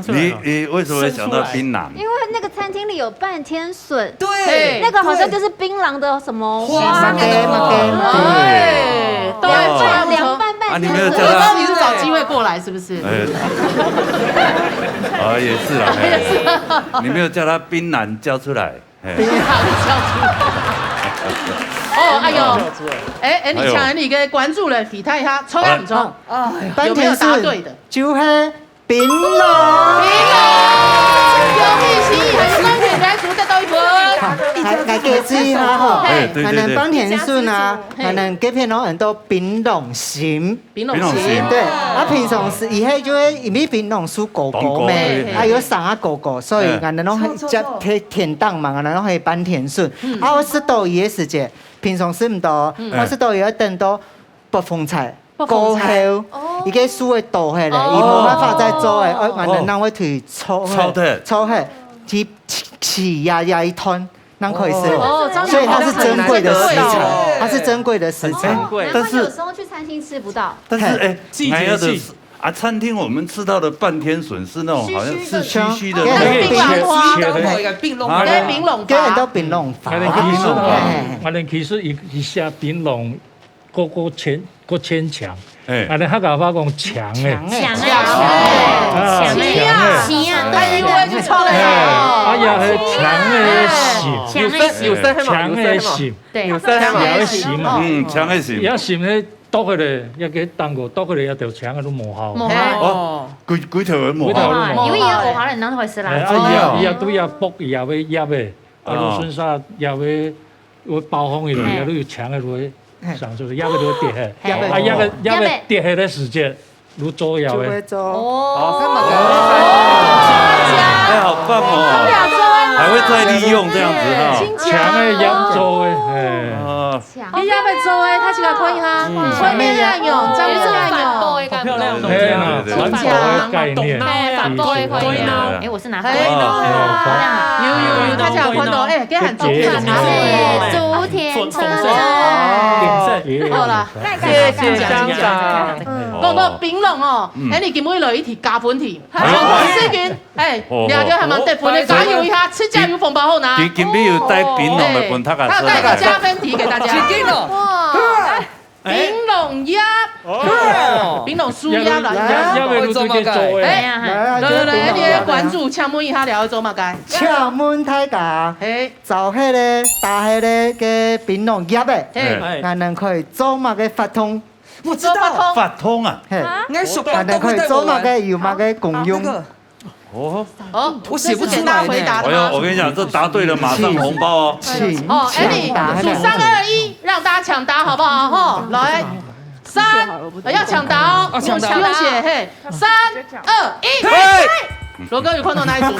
你，你為什麼會想到檳榔？因為那個餐廳裡有半天筍，對，那個好像就是檳榔的什麼花那個。哎，對，涼拌，涼拌半天筍。啊，你沒有叫他，你是找機會過來是不是？哎，啊，也是啦，哎，你沒有叫他檳榔叫出來。 嘿。哦，哎喲，哎，哎，你搶了你个關注了，期待一下，抽獎中，好了。哎喲，有沒有答對的？半天筍就係檳榔。檳榔，恭喜，還有三位選手得到一分。來，來解釋一下吼，嘿。哎，對，對，對。可能半天筍啊，嘿。可能這片攏很多檳榔心。 檳榔心。檳榔心。對，啊，平常時佢係就係因為檳榔樹高高咩，當高，對。啊，有生啊高高，所以𠊎等攏係接天，天頂嘛，𠊎等攏係半天筍。嗯。啊，𠊎食到佢个時節，平常時毋多，嗯。𠊎食到佢愛等到北風颱過後，北風颱。哦。佢个樹會倒下來，哦。佢無辦法再做了，哦。𠊎等人會去抽，抽忒。抽忒，去，去，去壓，壓一段。 那可以吃。哦，這樣子所以它是珍貴的食材，好像很難得哦。它是珍貴的食材。很珍貴。哦，難怪有時候去餐廳吃不到。但是，嘿。哎，季節性。哎呀，啊，餐廳我們吃到的半天筍是那種好像是虛虛的那種。虛虛的。那個冰榔花。啊？那個冰榔花。這很多檳榔花。那個其實，哦。哎。那個其實一，一下檳榔，夠，夠牽，夠牽強。哎。啊，那客家話講強欸。強欸。強欸。啊，強欸。強欸。強欸。哎，又會就錯了呀。哎呀，嘿，強欸，強。 有聲，有聲係嘛？強个心，對，有聲係嘛？強个心嘛。嗯，強个心。也心咧剁下來，也个當个剁下來，也條強个都無效。無效。哦，規，規條都無效。規條都無效。因為伊个五花肉當會食啦。哎，啊，伊也，伊也對也剝，伊也會壓个，啊，哦。就順續也會，會包風个咯，哎。也都有強个都會上出來，壓个都會跌下。哎。啊，壓个，壓个跌下个時節， 攄做个。就會做。哦。好，看嘛。哎，好棒哦。還會再利用這樣子哈。強个壓做个，哎。啊。強个壓做个，大家看一下，嗯。畫面恁樣，畫面恁樣。好漂亮，對，對，對，對。環保的概念，哎，環保的概念。哎，我是拿哎，有，有，有，大家有看到，哎，這很重要。竹田車站。好啦。 謝謝鄉長。講到檳榔哦，嗯。哎，你今晡日來一題加分題，哎。講到事情，哎，哦，你還有還蠻得分的，哦，加油一下，自家有紅包好拿。今，今晡日有帶檳榔來分大家食。哦，哎，還有帶個加分題給大家。哇。檳榔葉，哦。檳榔樹葉啦，葉，葉，葉，葉，做麼个？哎，來啊，來，來，來，這檳榔葉。你的關注，請問一下，了解做麼个？請問大家，嘿。找迄個，打迄個个檳榔葉个，嘿。哎。𠊎等可以做麼个活動？我知道。做活動。活動啊？嘿。啊？應該手包都會帶我玩。𠊎等可以做麼个，有麼个功用？啊，那個。 哦。哦，我寫不出來呢。這是給大家回答的嗎？哎呦，我跟你講，這答對了，馬上紅包哦。請，哦，請打，Andy，數三二一，讓大家搶答，好不好？吼，來，三，呃，要搶答哦，啊，搶答。不用寫，嘿，三二一，嘿！羅哥有看到哪一組？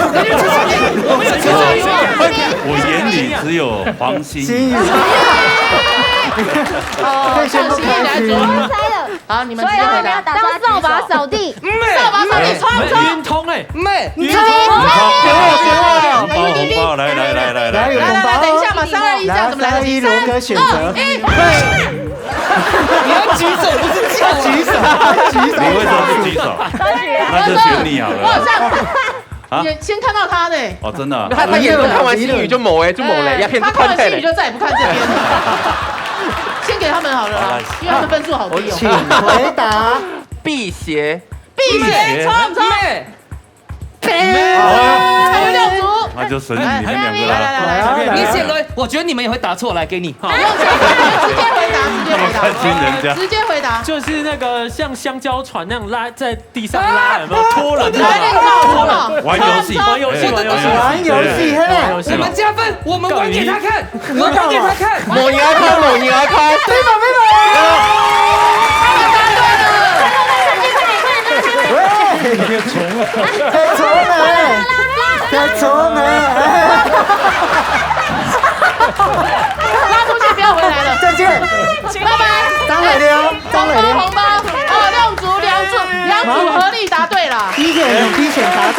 我眼裡只有黃心。心怡。哦，可以宣布開始。好，你們直接回答。所以要打掃地。掃把掃地。 掃把掃地，錯不錯？運動欸。毋係，運動。運動。給我，給我。紅包，紅包，來，來，來，來，來。來，有紅包。來，來，來，等一下嘛，三二一，這樣怎麼來得及？來，三二一，羅哥選擇。三二一。你要舉手，不是叫我。舉手，舉手。你為什麼不舉手？那就選你好了。我好像，啊？也先看到他呢。哦，真的啊。他，他眼神看完心怡就無欸，就無咧，哎，要騙他看完心怡就再也不看這邊了。先給他們好了啦，好，來。因為他們分數好低哦。請回答。辟邪。 辟邪，辟邪。錯不錯？咩。還有六組。那就選你們兩個啦。來，來，來，來，來。你選了，我覺得你們也會答錯，來，給你。好。直接回答，直接回答。看清人家。直接回答。就是那個像香蕉船那樣拉，在地上拉，有沒有？拖人的嘛。來，那個什麼？玩遊戲。玩遊戲，哎，玩遊戲。玩遊戲，嘿。玩遊戲嘛。你們加分，我們玩給他看。 我打給他看。無人愛看，無人愛看。對吧，對吧？他們答對了。喂，太衝了。太衝了，太衝了。拉出去，不要回來了。再見。拜拜。張偉良，張偉良。紅包，紅包。哦，兩組，兩組，兩組合力答對了。第一個人用第一選答對。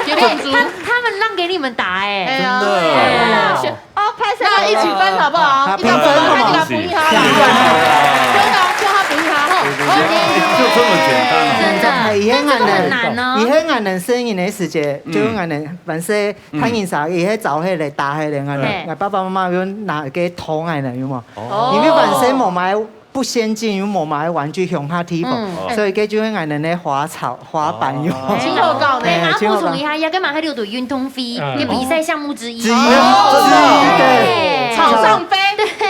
有點足。他，他們讓給你們答欸。哎呀。真的。哎呀。哦，拍手。那一起分好不好？好，一起分，平分好不好？看你來分一下。平分。分啊，叫他分一下吼。對，對，對。OK。就這麼簡單哦。真的，哎，以前俺等，這個很難哦。以前俺等細人个時節，嗯。就俺等，反正看人啥，也會找迄個打迄個，俺等，嘿。俺爸爸媽媽有拿個桶，俺等有無？哦。因為反正無買 不先進，又無買玩具，鄉下地方，嗯。所以該就係俺等个滑草、滑板有。哦。真好搞呢。哎，啊，補充一下，也跟馬海六的運動會，嗯。也比賽項目之一。之一，哦。之一，對。哎。草上飛。對。對，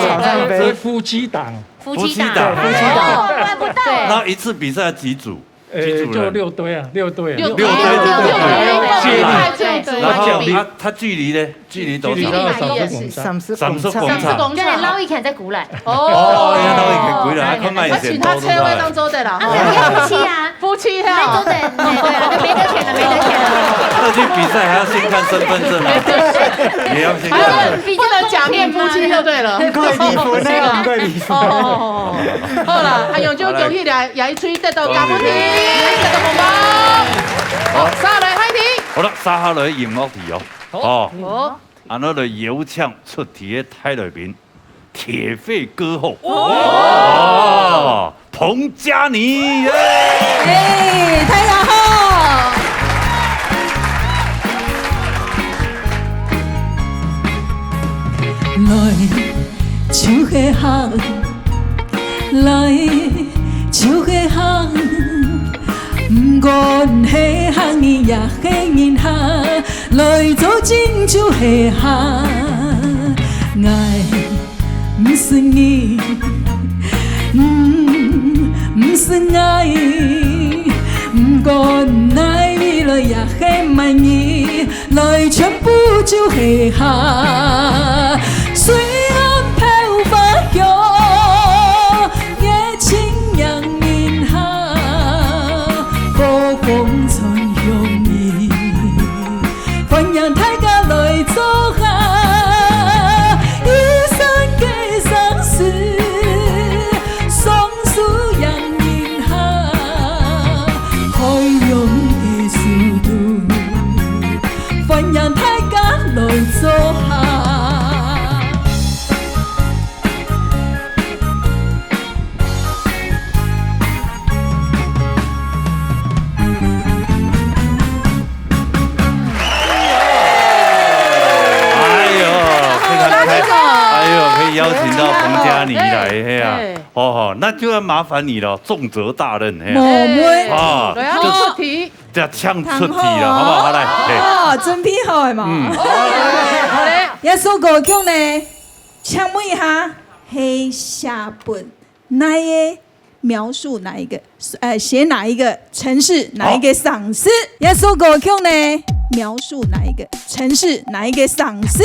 草上飛。這是夫妻檔。夫妻檔。夫妻檔。哦，怪不得。對。那一次比賽幾組？ 呃，幾組人？就六隊啊，六隊啊。六，六隊，六隊，六隊。六隊，六隊。然後，啊，它距離呢？距離多少？距離大概三十公尺。三十公尺。三十公尺。對，老一點再過來。哦，要老一點過來，啊，看慢一點，我請他車位當中的啦，啊，哈。夫妻啊。夫妻哈。沒得選，對啊，沒得選了，沒得選了。這去比賽還要先看身份證啊，也要先看。還要不能假面夫妻就對了。很快離婚，那個很快離婚。哦，好啦，哎呦，就恭喜了。 也一吹得到加分題，恭喜。得到紅包。好，續下來下一題。好了，續下來音樂題哦。好。哦。哦。恁樣來邀請出題个大來賓，鐵肺歌后。哦。哦，彭佳妮，耶！哎，大家好。 來就係客，來就係客，毋管係客人也係人客，來做陣就係客。𠊎毋識你，你毋識𠊎，毋管哪位來也係麼人， 來全部就係客。水岸飄花香，月清迎人客，和風傳香味，歡迎大家來做客。一生个相思，相思迎人客，海洋个速度。 歡迎大家來做客。哎邀请到彭佳妮来，嘿啊，嘿。哦吼，那就要麻烦你了，重责大任，嘿啊。妹妹。啊，对啊，就出题。这样出题了，好不好？来，嘿。哦，准备好了嘛？嗯。好嘞。这首歌曲呢，请问一下，是写分哪个描述哪一个，呃，写哪一个城市，哪一个城市？这首歌曲呢，描述哪一个城市，哪一个城市？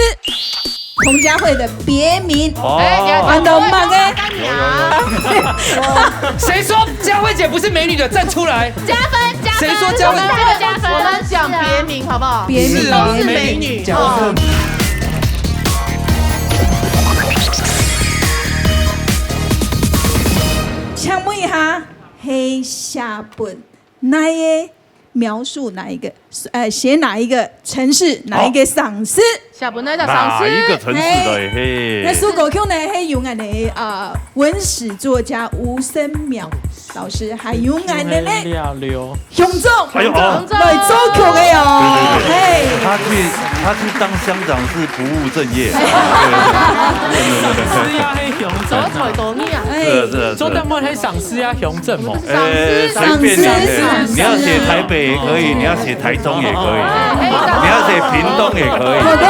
彭佳慧的别名，哦。哎，你要安到哪个？有，有，有。谁说佳慧姐不是美女的？站出来。加分，加分。谁说佳慧？我们这个加分，我们讲别名好不好？别名。是啊，都是美女。美女。哦。请问一下，是写分哪个描述哪一个，呃，写哪一个城市，哪一个城市？写分哪个城市？哪一个城市的？嘿。这首歌曲呢，是由俺的，呃，文史作家吴森淼老师，还有俺的呢，香总，哎呦，哦。来作曲的哦。对，对，对。嘿。他去，他去当乡长是不务正业。对，对，对，对，对。是啊，嘿，香总啊。哎。是啊，是啊，是啊。做得问黑赏是啊，香总哦。呃，随便你，赏识，你要写台北也可以，你要写台中也可以，你要写屏东也可以。好多，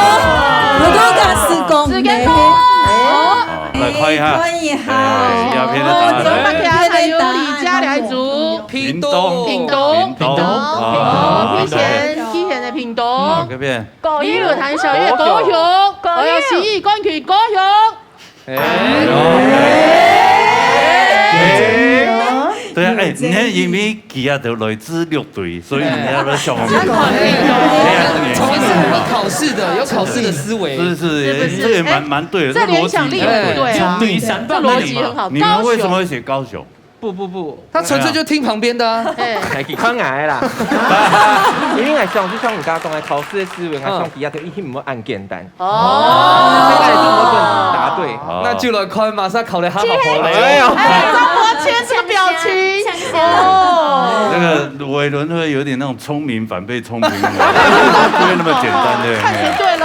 好多个是讲的。好，来看一下。哎，看一下。哎，鸦片的答案。哦，左边的答案还有李佳来族。屏东。屏东。屏东。屏东。啊，屏东。哦，屏东。屏东，屏东。啊，这边。高雄。李鲁、韩小月，高雄。高雄。高雄。哎呦，十一冠军，高雄。哎。哎。对啊，哎，你看，因为佢啊，都来自六堆，所以你要来想。哎。从来是有考试的，有考试的思维。是，是，是不是？这个也蛮，哎，蛮对的，这个逻辑蛮对。这联想力很对啊。对，三棒那你们，这逻辑很好。你们为什么会选高雄？高雄。不，不，不，他纯粹就听旁边的啊。哎。哎，佢看矮啦。因为矮上，就像你刚刚讲的，考试的思维，矮上底下就一定没有按简单。 哦。答对。哦。那就来看，马上考得好好嘞。哎呦。哎，张伯谦这个表情。哦。那个伟伦会有点那种聪明反被聪明误，不会那么简单的。看谁对咯。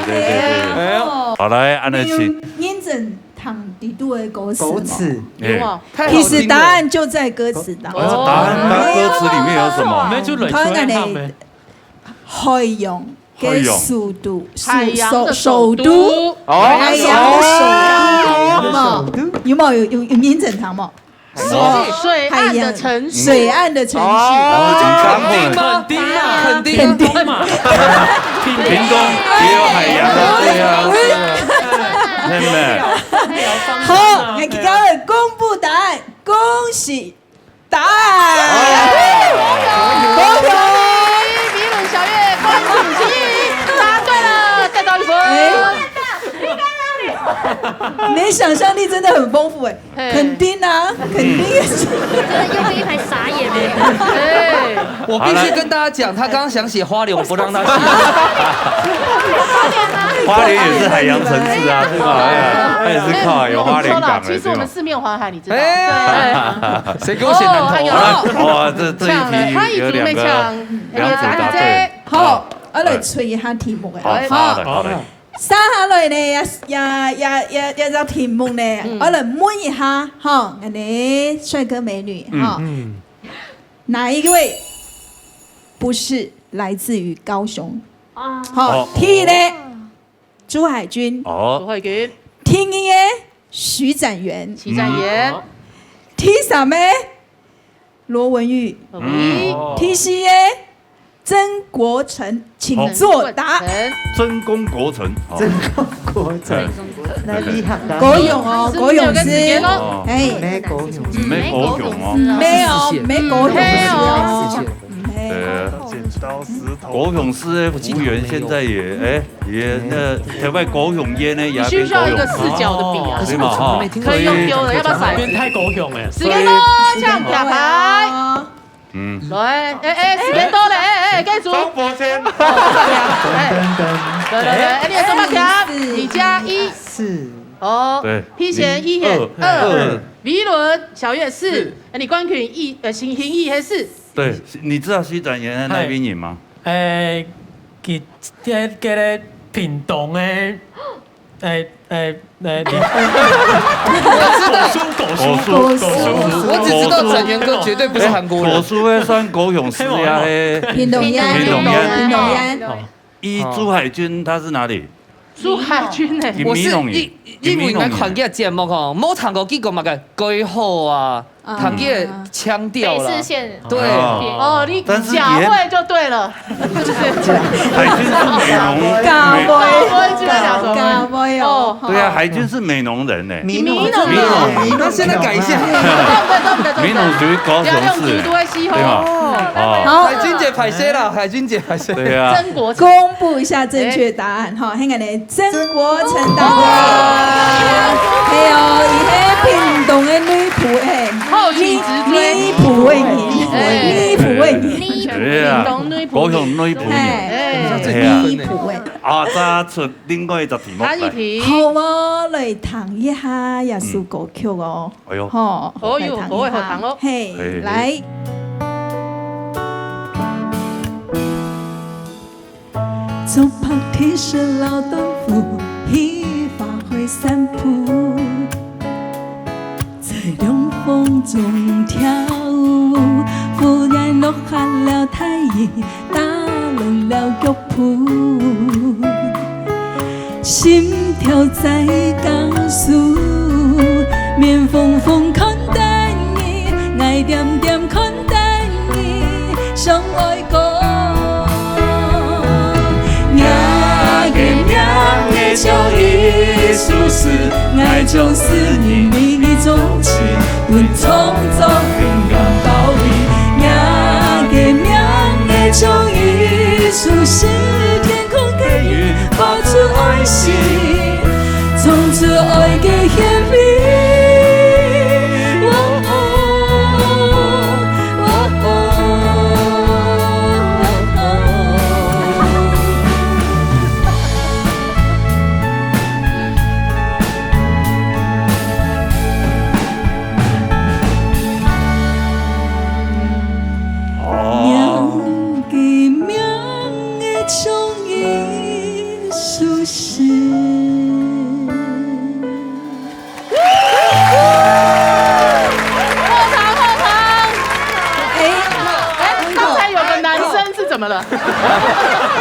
对，对，对。哎呦。好，来，安乐琪。认真听里肚的歌词嘛。歌词。哎。有啊。太好听了。其实答案就在歌词当中。哦，答案，那歌词里面有什么？那就来出来唱呗。海洋 个首都，海洋的首都。首，首都。哦。海洋的首都，有没有？有没有？有，有，有认真听吗？哦。水岸的城市。海洋。水岸的城市。哦，肯定吗？肯定啊，肯定啊。屏东嘛。屏东也有海洋啊，对啊。真的。好，那今天公布答案，恭喜 答案。恭喜！恭喜！米伦小月冠军之一，答对了，得到一分。哎。你的想象力真的很丰富哎，嘿。肯定啊，肯定也是。真的用力一拍傻眼哎。哎。我必须跟大家讲，他刚刚想写花莲，我不让他写。花莲也是海洋城市啊，对吧？哎呀，它也是靠海，有花莲港的，对吧？其实我们四面环海，你 知道。哎。对。谁给我写南投啊？哦，哎呦。哇，这，这一题有两个，抢了，他已经被抢。两组答对。哎呀，这，好，好，我来出一下题目哎。好，好。好嘞，好嘞。接下來呢，也，也，也，也，也一隻題目呢，嗯。我來問一下，哈，恁呢，帥哥美女，嗯。哈，嗯。哪一位不是來自於高雄？啊。好，哦。第一呢， 朱海軍。哦。朱海軍。第二个，徐展元。徐展元。嗯。第三个，羅文裕。羅文裕。嗯。第四个，曾國城，請作答。曾國城。曾公國城，哦。曾公國城，哎。那厲害的。高雄哦，高雄市。哦。哎。毋係高雄。毋係高雄哦。毋係哦，毋係高雄市。毋係哦。毋係。呃，剪刀石頭。高雄市的服務員現在也，哎， 也，那台北高雄煙呢，也變高雄。你需要一個視角的比啊。哦，對嘛，哈。可以用丟的，要不要骰子？變太高雄了。時間到，請舉牌。嗯。來，哎，哎，時間到了，哎，哎，該組。張伯謙。哎，來，來，來，哎，你的中寶條，你加一。四。哦，對。P賢一，二，二。二。維倫小月四。四。哎，你冠軍一，呃，星星一還是四？對，你知道徐展元在哪邊贏嗎？嗨。 誒，佢，佢，佢个屏東个，哎，哎，哎，你 我知道，狗叔，狗叔，狗叔，我只知道展元哥绝对不是韩国人。狗叔会算高雄市啊，嘿，屏东县，屏东县。屏东县。哦，伊朱海军他是哪里？朱海军呢？我是屏东人因因為𠊎看佢个節目吼，無聽過幾個麼个改號啊，啊聽佢个腔調啦。北四縣。對，哦哦，你但是假会就对了，是不是？海军是美浓，假美假会就在讲什么？假会哦。哦，对啊，海军是美浓人呢。屏东屏东那现在改一下。美浓属于高雄市，不要用基督的西对吗？方。哦，好，海军姐，歹勢啦，海軍姐，歹勢。对啊，曾國公布一下正确答案哈，现在呢，曾國城大哥，嘿哦，伊是屏东的女仆哎，后起直追女仆的人，哎女仆的人，对啊，屏东女仆高雄女仆人。哎，哎，对啊，女仆哎。啊，再出另外一个题目来。下一题。好哦，来听一下这首歌曲哦。哎呦，吼，哦哟来听一下口味好糖哦嘿嘿，来。竹白T恤老豆腐，去花卉散步，在凉风中跳舞。忽然落下了大雨，打乱了脚步。 心跳在加速，面红红看等你，眼点点看等你，想愛讲。若个名个叫Yesus，愛將思念每一種情，都創造平安道理。若个名个叫Yesus，是天空的雨， 發出愛心，唱出愛的旋律。喔喔喔喔喔。哦，个名个中意苏醒。后堂，后堂。哎，哎，刚才有个男生是怎么了？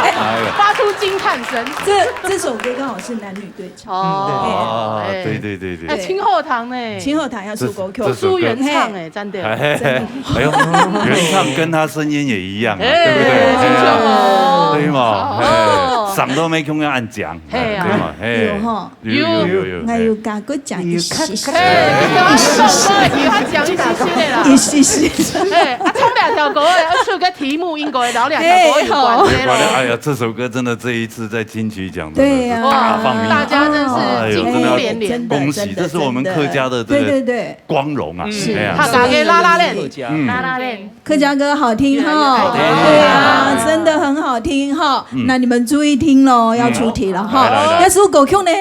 哎呦，发出惊叹声。这这首歌刚好是男女对唱。哦，啊，哎对对对对哎，，清后堂呢？清后堂要出歌曲，这这苏原唱哎，真的。哎，哎呦，原唱跟他声音也一样啊，哎对不对？不错哦对嘛，哦哎，嗓都没空要按讲，嘿啊对嘛，哎，有吼，有有有有，还有加个讲一些些，哎，你刚刚唱歌，你还讲一些些的啦。一些些。哎，啊，唱两条歌，要出个题目，应该聊两条歌有关嘿好的咯。哎呀，这首歌真的这一次在金曲奖真的是对呀大放异彩。大家真哎呦，是惊真的要呼连连。真的恭喜，真的这是我们客家的这个对对对，光荣啊，是哎呀客家个啦啦链，客家嗯啦啦链。客家歌好听哈，越来越好对啊，真的很好听哈。嗯那你们注意听喽，要出题了哈。来来来那首歌曲呢，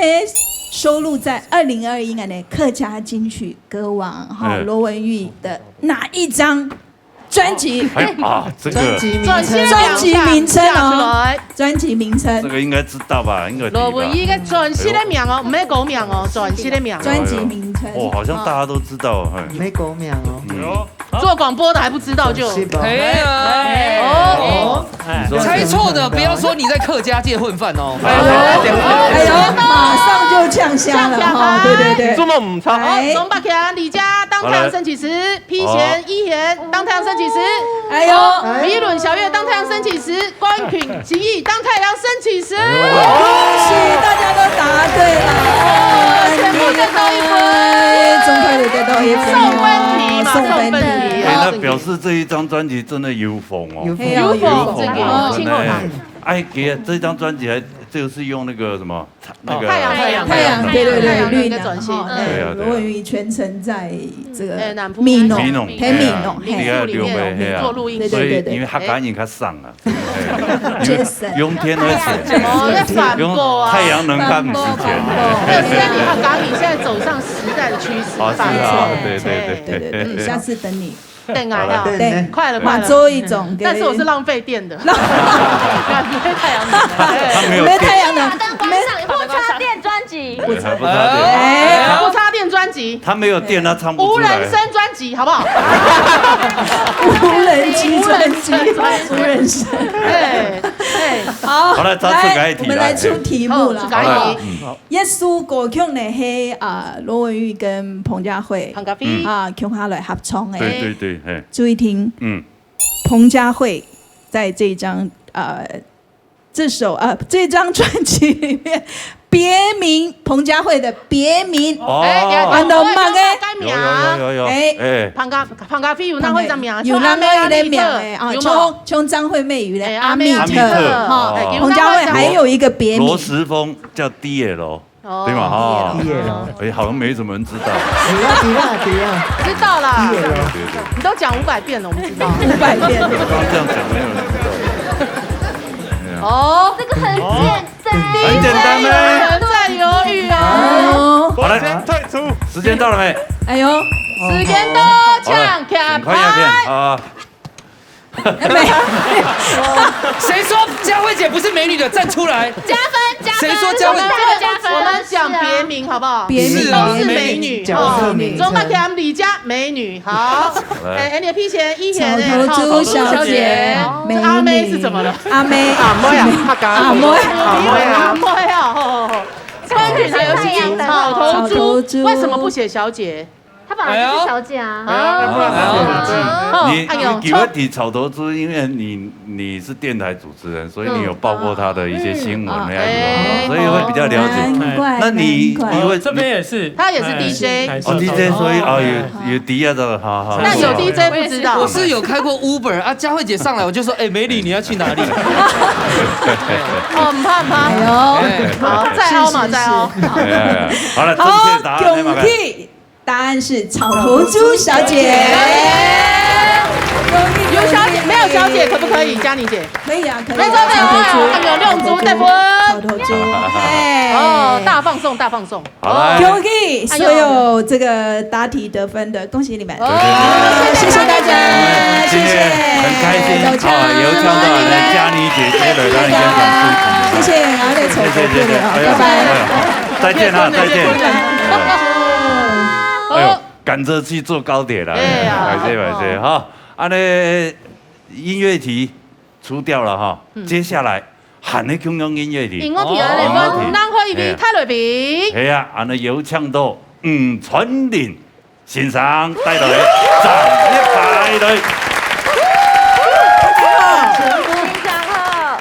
收录在二零二一年的客家金曲歌王哈哎罗文玉的哪一张专辑？哎啊，这个专辑名转身称，专辑名称哦，出来。专辑名称这，个应该知道吧？应该知道吧罗文玉个专辑的名哦，毋系歌名哦，专辑的名哦。专辑名称。哦，好像大家都知道，哎，美国名哦。嗯，做广播的还不知道就。是吧？哎呀，哦，你说猜错的不要说你在客家界混饭哦。哎呦，马上就呛虾了哈，对对对。做梦唔哎哦，龙伯强、李佳当太阳升起时，披贤、一贤当太阳升起时，哎呦，米伦小月当太阳升起时，关群、秦毅当太阳升起时。恭喜大家都答对了，全部得到一分哎，总开始得到一分，送分题嘛，送分送分题题。哎，那表示这一张专辑真的有风哦，有风有风，这真的个清后堂。哎，哎，给这张专辑还就是用那个什么那个太阳太阳太阳，对对对，太阳能绿能跟转型哈，嗯哎对啊对啊罗文玉全程在这个哎南部密农，密米农，很密农，民嘿宿里面对啊，民宿录音对所以对对因为他赶紧他上了，确实用天而且，哦，要反用过啊。太阳能看不见。没有，现在你看，港影现在走上时代的趋势，啊，是啊，对对对对对对，下次等你。等啊，好了对快了，快了。满足一种，但是我是浪费电的，没太阳能。他没有没太阳能，灯光上，不插电专辑。不插電。哎，不插電專輯，他沒有電，他唱不出來。無人聲專輯，好不好？無人機專輯，無人聲專輯。無人聲。哎，哎。好，好，來，再出个一題，我們來出題目了。來，好，出个一題。好，嗯。這首歌曲呢，係，啊，羅文玉跟彭佳慧，彭佳慧。嗯。啊，共下來合唱个。對，對，對，嘿。注意聽。嗯。彭佳慧在這一張，呃， 這首，呃，這張專輯裡面，別名，彭佳慧的別名，哦。哎，哎，安到麼个？改名。有，有，有，有，有。哎。哎。彭佳，彭佳慧有拿過一隻名，有拿過一個名，哎，啊，有無？像，像張惠妹有咧，哎，阿密特，阿密特。哈，哦。哎，彭佳慧還有一個別名。羅時豐叫 D L，哦。對嘛，哈。D L。哎，好像沒什麼人知道。對啊，對啊，對啊。知道啦。對，對，對。你都講五百遍了，我們知道。五百遍。剛剛這樣講，沒有人知道。對啊。哦，這個很簡單。很簡單呢。有人在猶豫哦。好了，時間到了沒？哎呦。時間到，好了，搶卡牌。請看影片啊。 沒有。誰說佳慧姐不是美女的？站出來。加分，加分。誰說佳慧，我們，加分。我們講別名好不好？別名。是啊，都是美女，美女。哦，美女。鍾嘉欣、李佳，美女，好。來。哎，哎，你的屁股，一眼，哎，草頭朱小姐，草頭朱小姐。美女。阿妹是怎麼了？阿妹。阿妹啊，客家。阿妹。阿妹啊。阿妹啊，吼，吼，吼。冠軍還有是草頭朱，草頭朱。為什麼不寫小姐？ 她本來就是小姐啊。哎呦。哎呀，不然她寫小姐。哦，你，哎呦，你給我提草頭朱，因為你，你是電台主持人，所以你有報過她的一些新聞那樣子，嗯。所以會比較了解。難怪，那你，難怪。你會，這邊也是。她也是哎，D J。哎，哦，D J，所以，哦，有，有D J的，好，好。那有D J不知道。我是有開過Uber啊，佳慧姐上來，我就說：「哎，美女，你要去哪裡？」哦，不怕，不怕。哎呦。哎。好，再凹嘛，是，是，再凹。是。哎，哎，哎。好了，好，正確答案是什麼？恭喜 答案是草頭朱小姐。有小姐，沒有小姐可不可以？佳妮姐。可以啊，可以啊，沒錯，沒有，草頭朱。沒有，沒有，沒有，草頭朱，哎。哦，大放送，大放送。好，來。恭喜所有這個答題得分的，恭喜你們。哦。謝謝大家，謝謝。今天很開心，啊，有請到我們的佳妮姐姐來到你現場助陣。謝謝，好，謝謝，謝謝，謝謝。好，拜拜。哎呦，再見啊，再見。哎呦，趕著去坐高鐵了，哎呀。歹勢，歹勢，哈。啊，那音樂題出掉了哈，嗯。接下來還有共樣音樂題。音樂題啊，哦，來，音樂題。南海一位大來賓。哎呀，啊，那有請到吳川林先生帶來掌聲拍來。大家好。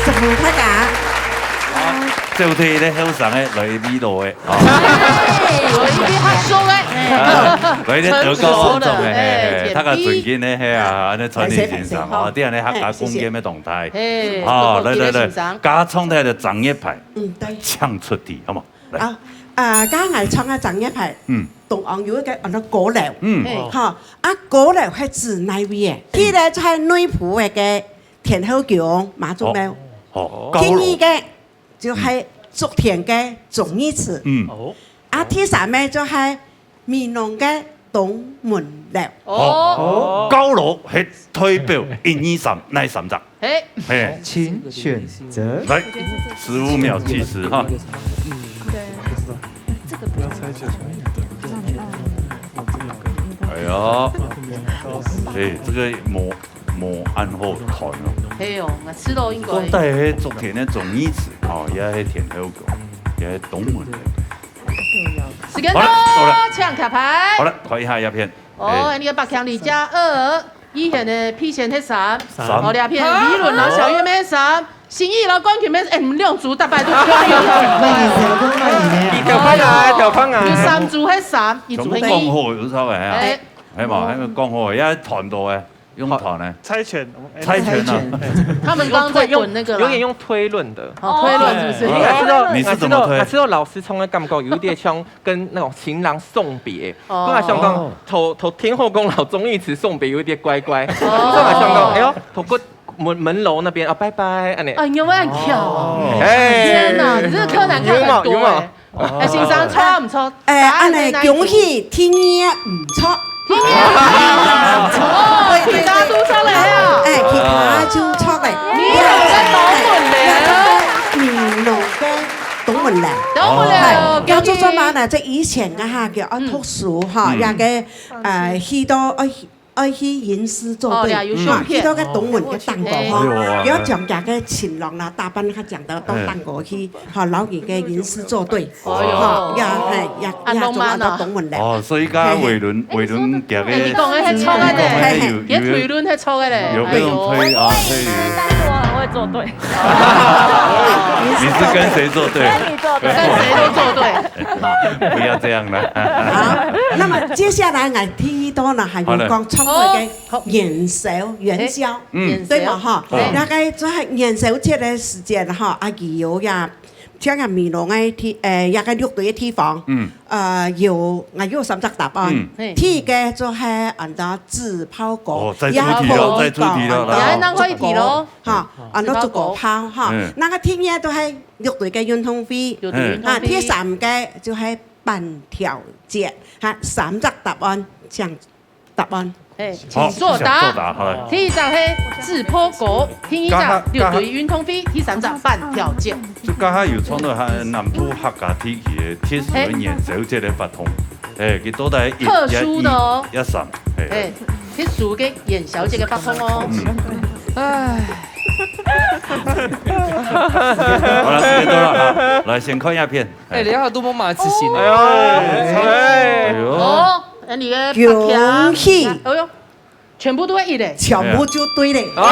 辛苦大家。好，最後一个後生个來美樂个。 哦。有一个較熟个。來，你德高望重个，嘿，嘿，大家尊敬个，嘿啊，安尼川林先生，哦，對安尼客家公園个動態。嘿，哦，來，來，來，加唱台个掌一排，嗯，對。請出題，好無？來。啊，啊，剛剛唱个掌一排，嗯。東昂有一個安到高樓，嗯。嘿。吼，啊，高樓係指哪位个？嗯。佢咧就係內埔个天后宮媽祖廟。哦，哦，高樓。第二個 就係竹田个忠義祠。嗯。哦。啊，第三个就係美濃个東門樓。哦，高樓係代表一二三哪三隻？嘿，嘿，請選擇。來，十五秒計時哈。哎呀，哎，這個無無恁好斷哦。嘿哦，𠊎試著應該。講到該竹田个忠義祠，哦，也係天后宮，也係東門个。時間到，好了，好了。請徛牌。好了，看一下這片。哦，哎。你个百強里加二，以前个必選係三，三。哦，這片李倫摎小月妹三，心怡摎冠群妹，哎，你們兩組大擺都可以。你調翻來，調翻來。有三組係三，一組係二。全部講好，有差別啊。哎。係嘛，該個講好，也斷到誒。 用團呢？猜拳，哎，猜拳啊。猜拳。他們剛剛在滾那個啦。有點用推論的。哦，推論是不是？哦。你是怎麼推？我知道，我知道老師從來感覺有一點像跟那種情郎送別。哦。我還想講，哦。頭，頭天后宮摎忠義祠送別有一點怪怪。哦。我還想講，哎喲，頭過門，門樓那邊啊，拜拜，恁呢。哎，你有沒有很巧啊？哦。哎。天哪，你這個柯南看很多哎。有沒有？有沒有？ 哎，先生，著毋著？哎，答案在哪一組？恁呢恭喜，第二毋著。第二毋著。哦，其他都出來啊。哎，其他就著了。美濃个東門樓。哎，美濃个東門樓。東門樓，哎，恭喜。要做做麼呢？這以前个哈，叫啊，嗯。讀書哈，嗯。該個，呃，去到，呃， 愛去吟詩作對，哦，對啊，有相片。啊，去到該東門个頂高吼，哎喲，哎。愛將厥个情郎啦，打扮較靚个，到頂高去，吼，摎佢个吟詩作對，哦喲。吼，也，嘿，也，啊，也總愛到東門來。浪漫啊。哦，所以講偉倫，嘿。偉倫厥个，哎，你講个係著个咧，嘿，嘿。有，有，佢推論係著个咧，有，有該種推啊，哎喲。推理。但是我很會作對。你是跟誰作對？跟你作對。跟誰都作對。不要這樣啦。好，那麼接下來，𠊎第二道呢，還有講，好了。著个 好。元宵，元宵，哎，嗯。元宵。對嘛，吼？哎。該個就係元宵節个時間，吼，啊，佢有呀，像啊美濃个地，呃，該個六堆个地方，嗯。呃，有，啊，有三隻答案。嗯。嘿。第一個就係安到紙炮哥，哦，再出題了，也可以講再出題了，來。也能可以提咯。哈，安到竹篙炮，哈。嗯。該個第二就係六堆个運動會。六堆運動會。啊，第三個就係粄條節，哈，三隻答案，這樣 答案。嘿，好，請作答。請作答，好來。第一隻係紙炮哥，第二隻六堆運動會，第三隻粄條節。就剛剛有衝突，還南部客家地區个特殊个元宵節个活動。嘿。哎，佢到底一、特殊的哦。一、一、三，哎。哎，特殊个元宵節个活動哦。嗯。唉。好了，時間到了，好，來，先看一下片。哎，你要多麼麻煩心。哎喲，哎。哎喲。哦，哎，你个恭喜。哎喲。 全部都會一咧。全部就對咧。啊！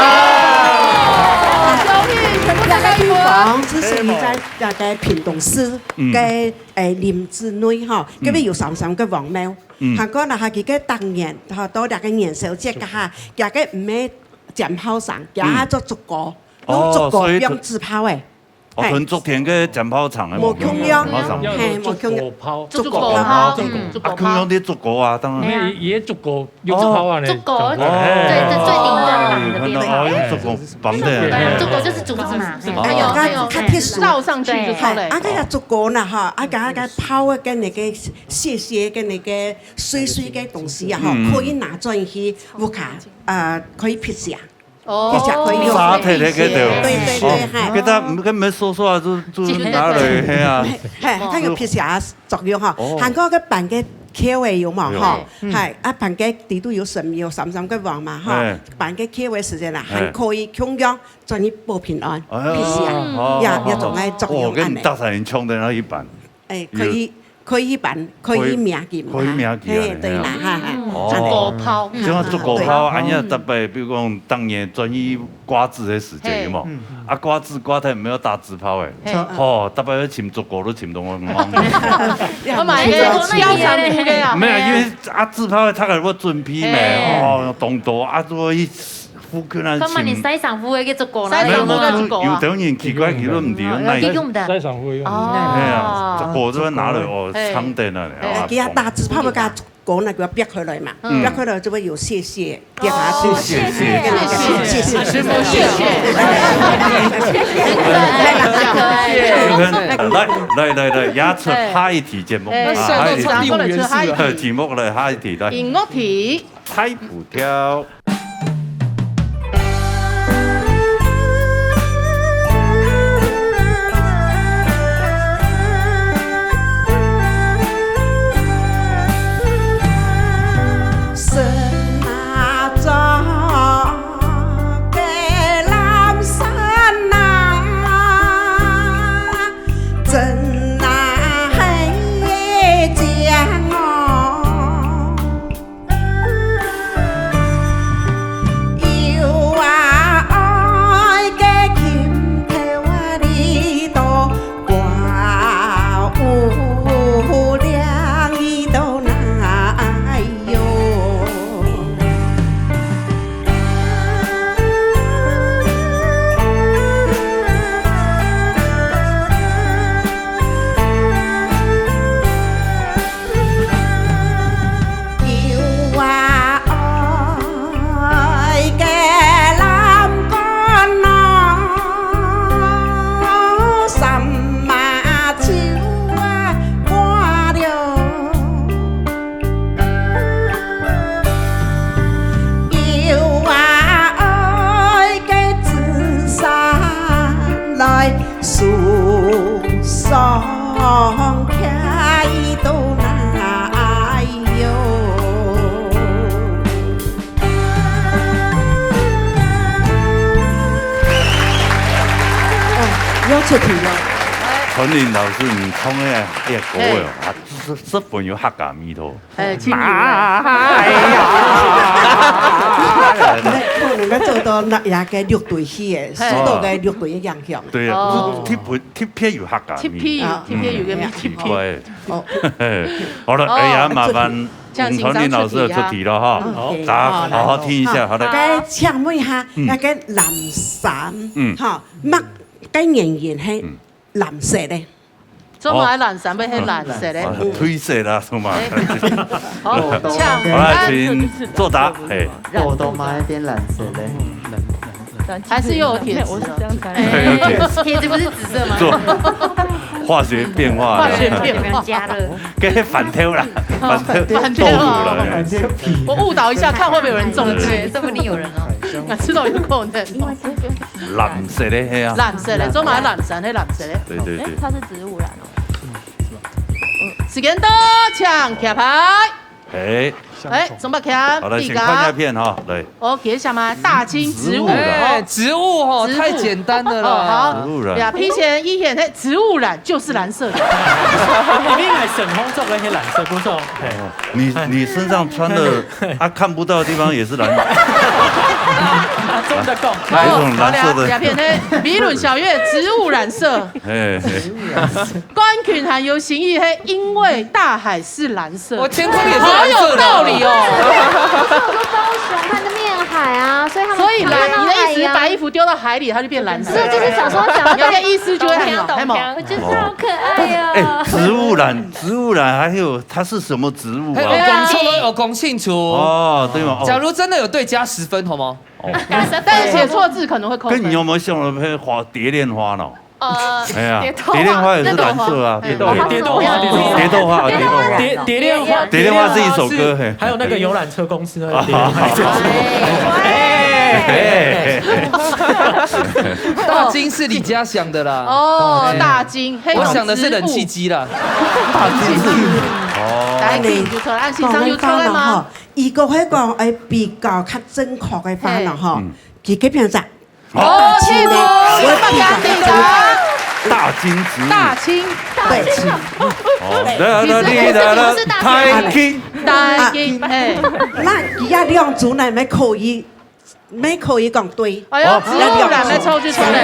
恭喜，全部答對一个。這個地方是屬於在那個屏東市，嗯。个，誒，林子內吼，嗯。該邊有三山个王廟。嗯。還過呢，佢个當年，吼，到那個元宵節个哈，佢个毋係尖炮聲，佢做竹篙，嗯。用竹篙，哦，所以用紙炮誒。 哦，嘿。同竹田个尖炮場个無共樣，無共樣，嘿，無共樣。竹篙炮。竹篙炮，竹篙炮，嗯，竹篙炮。啊，共樣个竹篙啊，當然。嘿啊。因為伊个竹篙有炮啊呢。竹篙，竹篙。哦。對，對，最頂端的那邊。哦，有看到，哦，用竹篙綁的。竹篙就是竹子嘛，嘿。哦。還有，還有，較特殊。繞上去就出來。啊，該個竹篙呢，哈，啊，該個炮啊，跟那個屑屑，跟那個碎碎个東西啊，哈，嗯。可以拿轉去屋下，呃，可以辟邪。 哦。這隻可以用。沙特那個的。對，對，對，哦，嘿。該佢，該毋係說說啊，就，就拿來，嘿啊。嘿，佢有辟邪作用哈。哦。還過該粄个口仔有無，有。哈？嗯。嘿，啊，粄个底肚有神明，有三山个王嘛，哈。嘿。粄个口仔時間啦，嘿。還可以共樣轉去保平安，哎呀，辟邪，哦，也，也總愛作用恁呢。哦，該你大山人衝的那一粄。哎，可以，有。 可以辦，可以命佢嘛，可以，可以命佢啊，嘿，對啦，嘿啊。哈，哈。哦。竹篙炮。嗯。像竹篙炮，啊，對。恁樣特別，比如講，當年轉去掛紙个時節，嘿。有無？嗯。啊，掛紙掛忒毋係打紙炮誒。嘿。吼，特別要尋竹篙都尋到我。我買个，要長途个啊。沒有，因為啊，紙炮佢還愛準備咩，嘿。哦，當多啊，都要一 付去那錢。幹嘛你西山府个竹篙啦？西山府个竹篙啊。沒有，有兜人奇怪，佢都毋知用哪一，西山府用。哦。哎呀，竹篙就會拿來哦，嘿。藏在那裡，嘿。啊，佢愛打紙炮，愛共竹篙那個別開來嘛，嗯。別開來就會有屑屑跌下去。哦，屑屑。謝謝，謝謝，謝謝，師傅，謝謝。来，来，来，来，也出下一題節目，哎，啊，下一題。那算到差第五元素了。哎，題目了，下一题，来。音樂題。猜不跳。哦，又出題了。陈琳老師，你唱个，哎呀，歌哦，啊，十，十分有客家味道。哎，真有哎。哎呀。不能夠做到那，那个六堆戲的，嘿。受到个六堆的影響。對啊，哦。特別，特別有客家味。特別，啊。特別有个味道。奇怪。哦。好了，哦。哎呀，麻煩洪传林老師要出題了哈。OK。大家好好聽一下，好。好的。好。該請問一下，嗯。那个藍衫，嗯。哈，那个原因係嗯。藍色的。做麼个藍衫會係藍色的？哦。啊，褪色啦，是嗎？哎。好，請。好啦，請作答。哎。我都買一點藍色的。還是又有鐵質哦。我是這樣猜。哎，有鐵質。鐵質不是紫色嗎？做化學變化的。化學變化。加熱。該反挑啦，反挑，反挑。豆腐啦，哎。我誤導一下，看會不會有人中計。對，說不定有人哦。啊，知道有可能哦。藍色的，嘿啊。藍色的，做麼个藍衫，係藍色的。對，對，對。哎，它是植物染哦。時間到，請徛牌。哎。哎，鍾伯強，好，來，先看一下片哈，來。OK，什麼？大金植物。植物染。哎，植物吼，植物。太簡單了啦。哦，好。植物染。呀，皮鞋、衣鞋，嘿，植物染就是藍色的。你買沈豐做个一些藍色，不錯。哎。哦，你，你身上穿的，它看不到的地方也是藍。啊，真的讲。哪一种蓝色的？好，兩片，嘿，美伦小月，植物染色。哎，哎。 冠群还有新意，嘿，因为大海是蓝色。我天空也是蓝色的。好有道理哦。可是我说高雄，它的面海啊，所以他们所以蓝，看到你的意思是把衣服丢到海里，它就变蓝色。海洋。是，就是想说想要你的意思就会很蓝，懂，还有吗？我觉得好可爱哦。哎，植物染，植物染还有它是什么植物啊？哎，我讲错了，我讲清楚。哦，对嘛，哦。假如真的有对，加十分，好吗？哦。但是写错字可能会扣分。跟你有没有像那个花，蝶恋花呢？ 呃，哎呀，蝶豆花。蝶恋花也是蓝色啊，对不对？蝶豆花，蝶豆花。蝶豆花，蝶豆花。蝶，蝶恋花，蝶恋花是一首歌，嘿。还有那个游览车公司那个蝶恋花。哎。哎。大金是李嘉祥的啦。哦，哎。大金，嘿，我想的是冷气机啦。大金是，哦。大金就出來，啊，先生有出來嗎？講个話呢，吼，如果係講，哎，比較較正確个話呢，嘿。吼，嗯。佢个片上 哦，大金呢，是不是？我比較大金植物。大金。大金。哦，其实，其实不是大金。大金。大金，哎。那佢兩組呢，乜可以，乜可以講對。哎呦，哦。植物染个抽就出來了。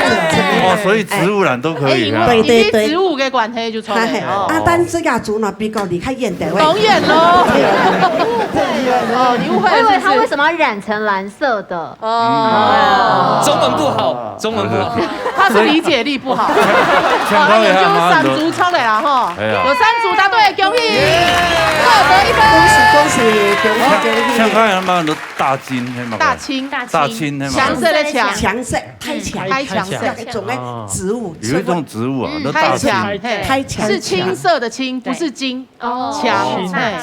哦，所以植物染都可以啊。哎，因為，對，對，對。因為植物个關係就出來了。嘿，嘿。哦。啊，但是這組呢，比較厲害一點。當然咯。哦，你誤會了，是不是？我以為它為什麼要染成藍色的？ 哦。中文不好，中文不好。他是理解力不好。啊，有三組出來了哈。哎呀。有三組答對，恭喜，各得一分。恭喜，恭喜，恭喜，恭喜。像剛才那麼多大金，那麼大金。大大青，係嘛？青色个青。青色，大青。大青色。有一種个植物，有一種植物啊，嗯，叫大青。大青，嘿，大青。是青色的青，不是金。哦。青，嘿。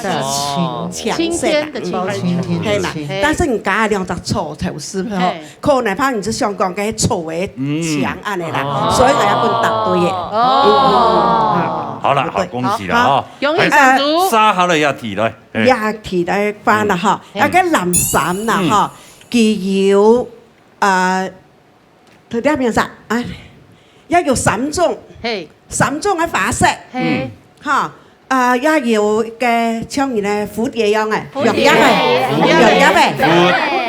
青，青天的青。青天的青。嘿啦，但是你加兩隻草頭，是不是吼？嘿。可能怕你就想講該草个青恁樣啦，所以𠊎也分答對个。哦。好了，好，恭喜了哈。恭喜上主。哎，沙好了，要提了。 哎。這題个話啦，嗯。哈，嗯。該个藍衫啦，嗯。哈，佢有，呃，佢个名啥？啊，也有三種，嘿。三種个花色，嘿。嗯。哈，啊，也有一個像你个蝴蝶樣个，蝴蝶。蝴蝶。蝴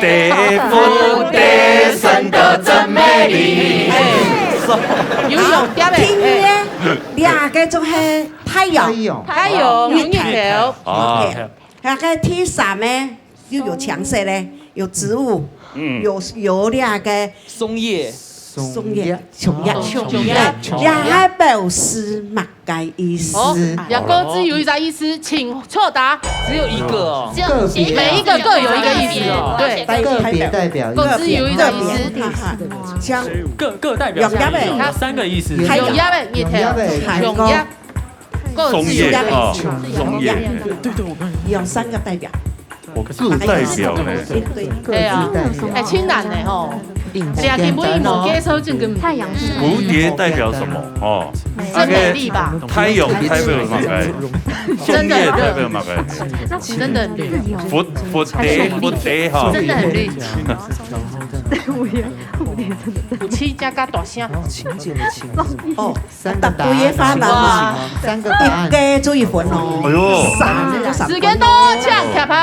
蝶，蝴蝶，蝴蝶生得真美麗。有蝴蝶个，聽呢，嘿。這個就係太陽。太陽。太陽，有日頭。哦。OK。 那個第三呢，又有青色个，有植物，嗯。有，有那個松葉。松葉，松葉。松葉，松葉。哎，這還表示麼个意思？哦，這個字有一個意思，請作答。只有一個哦。只有，每一個各有一個意思哦。對。代，代表。個字有一個意思。哈哈，像各，各代表三個意思，有三個意思。松葉个日頭，松葉。 松葉哦，松葉。對，對，對，我看。有三個代表。我各代表呢？對。對啊。各代表。哎，真難呢吼。這根本無介紹，這個太陽是。蝴蝶代表什麼？哦，真美麗吧？那個太陽代表麼个？真的。松葉代表麼个？真的很綠。蝴，蝴蝶，蝴蝶哈。真的很綠。有七家加大聲。哦， 三個答案，答對个話啦，哇。三個答案。一個就一分哦。哎喲。三個就三分。時間到，請揭牌。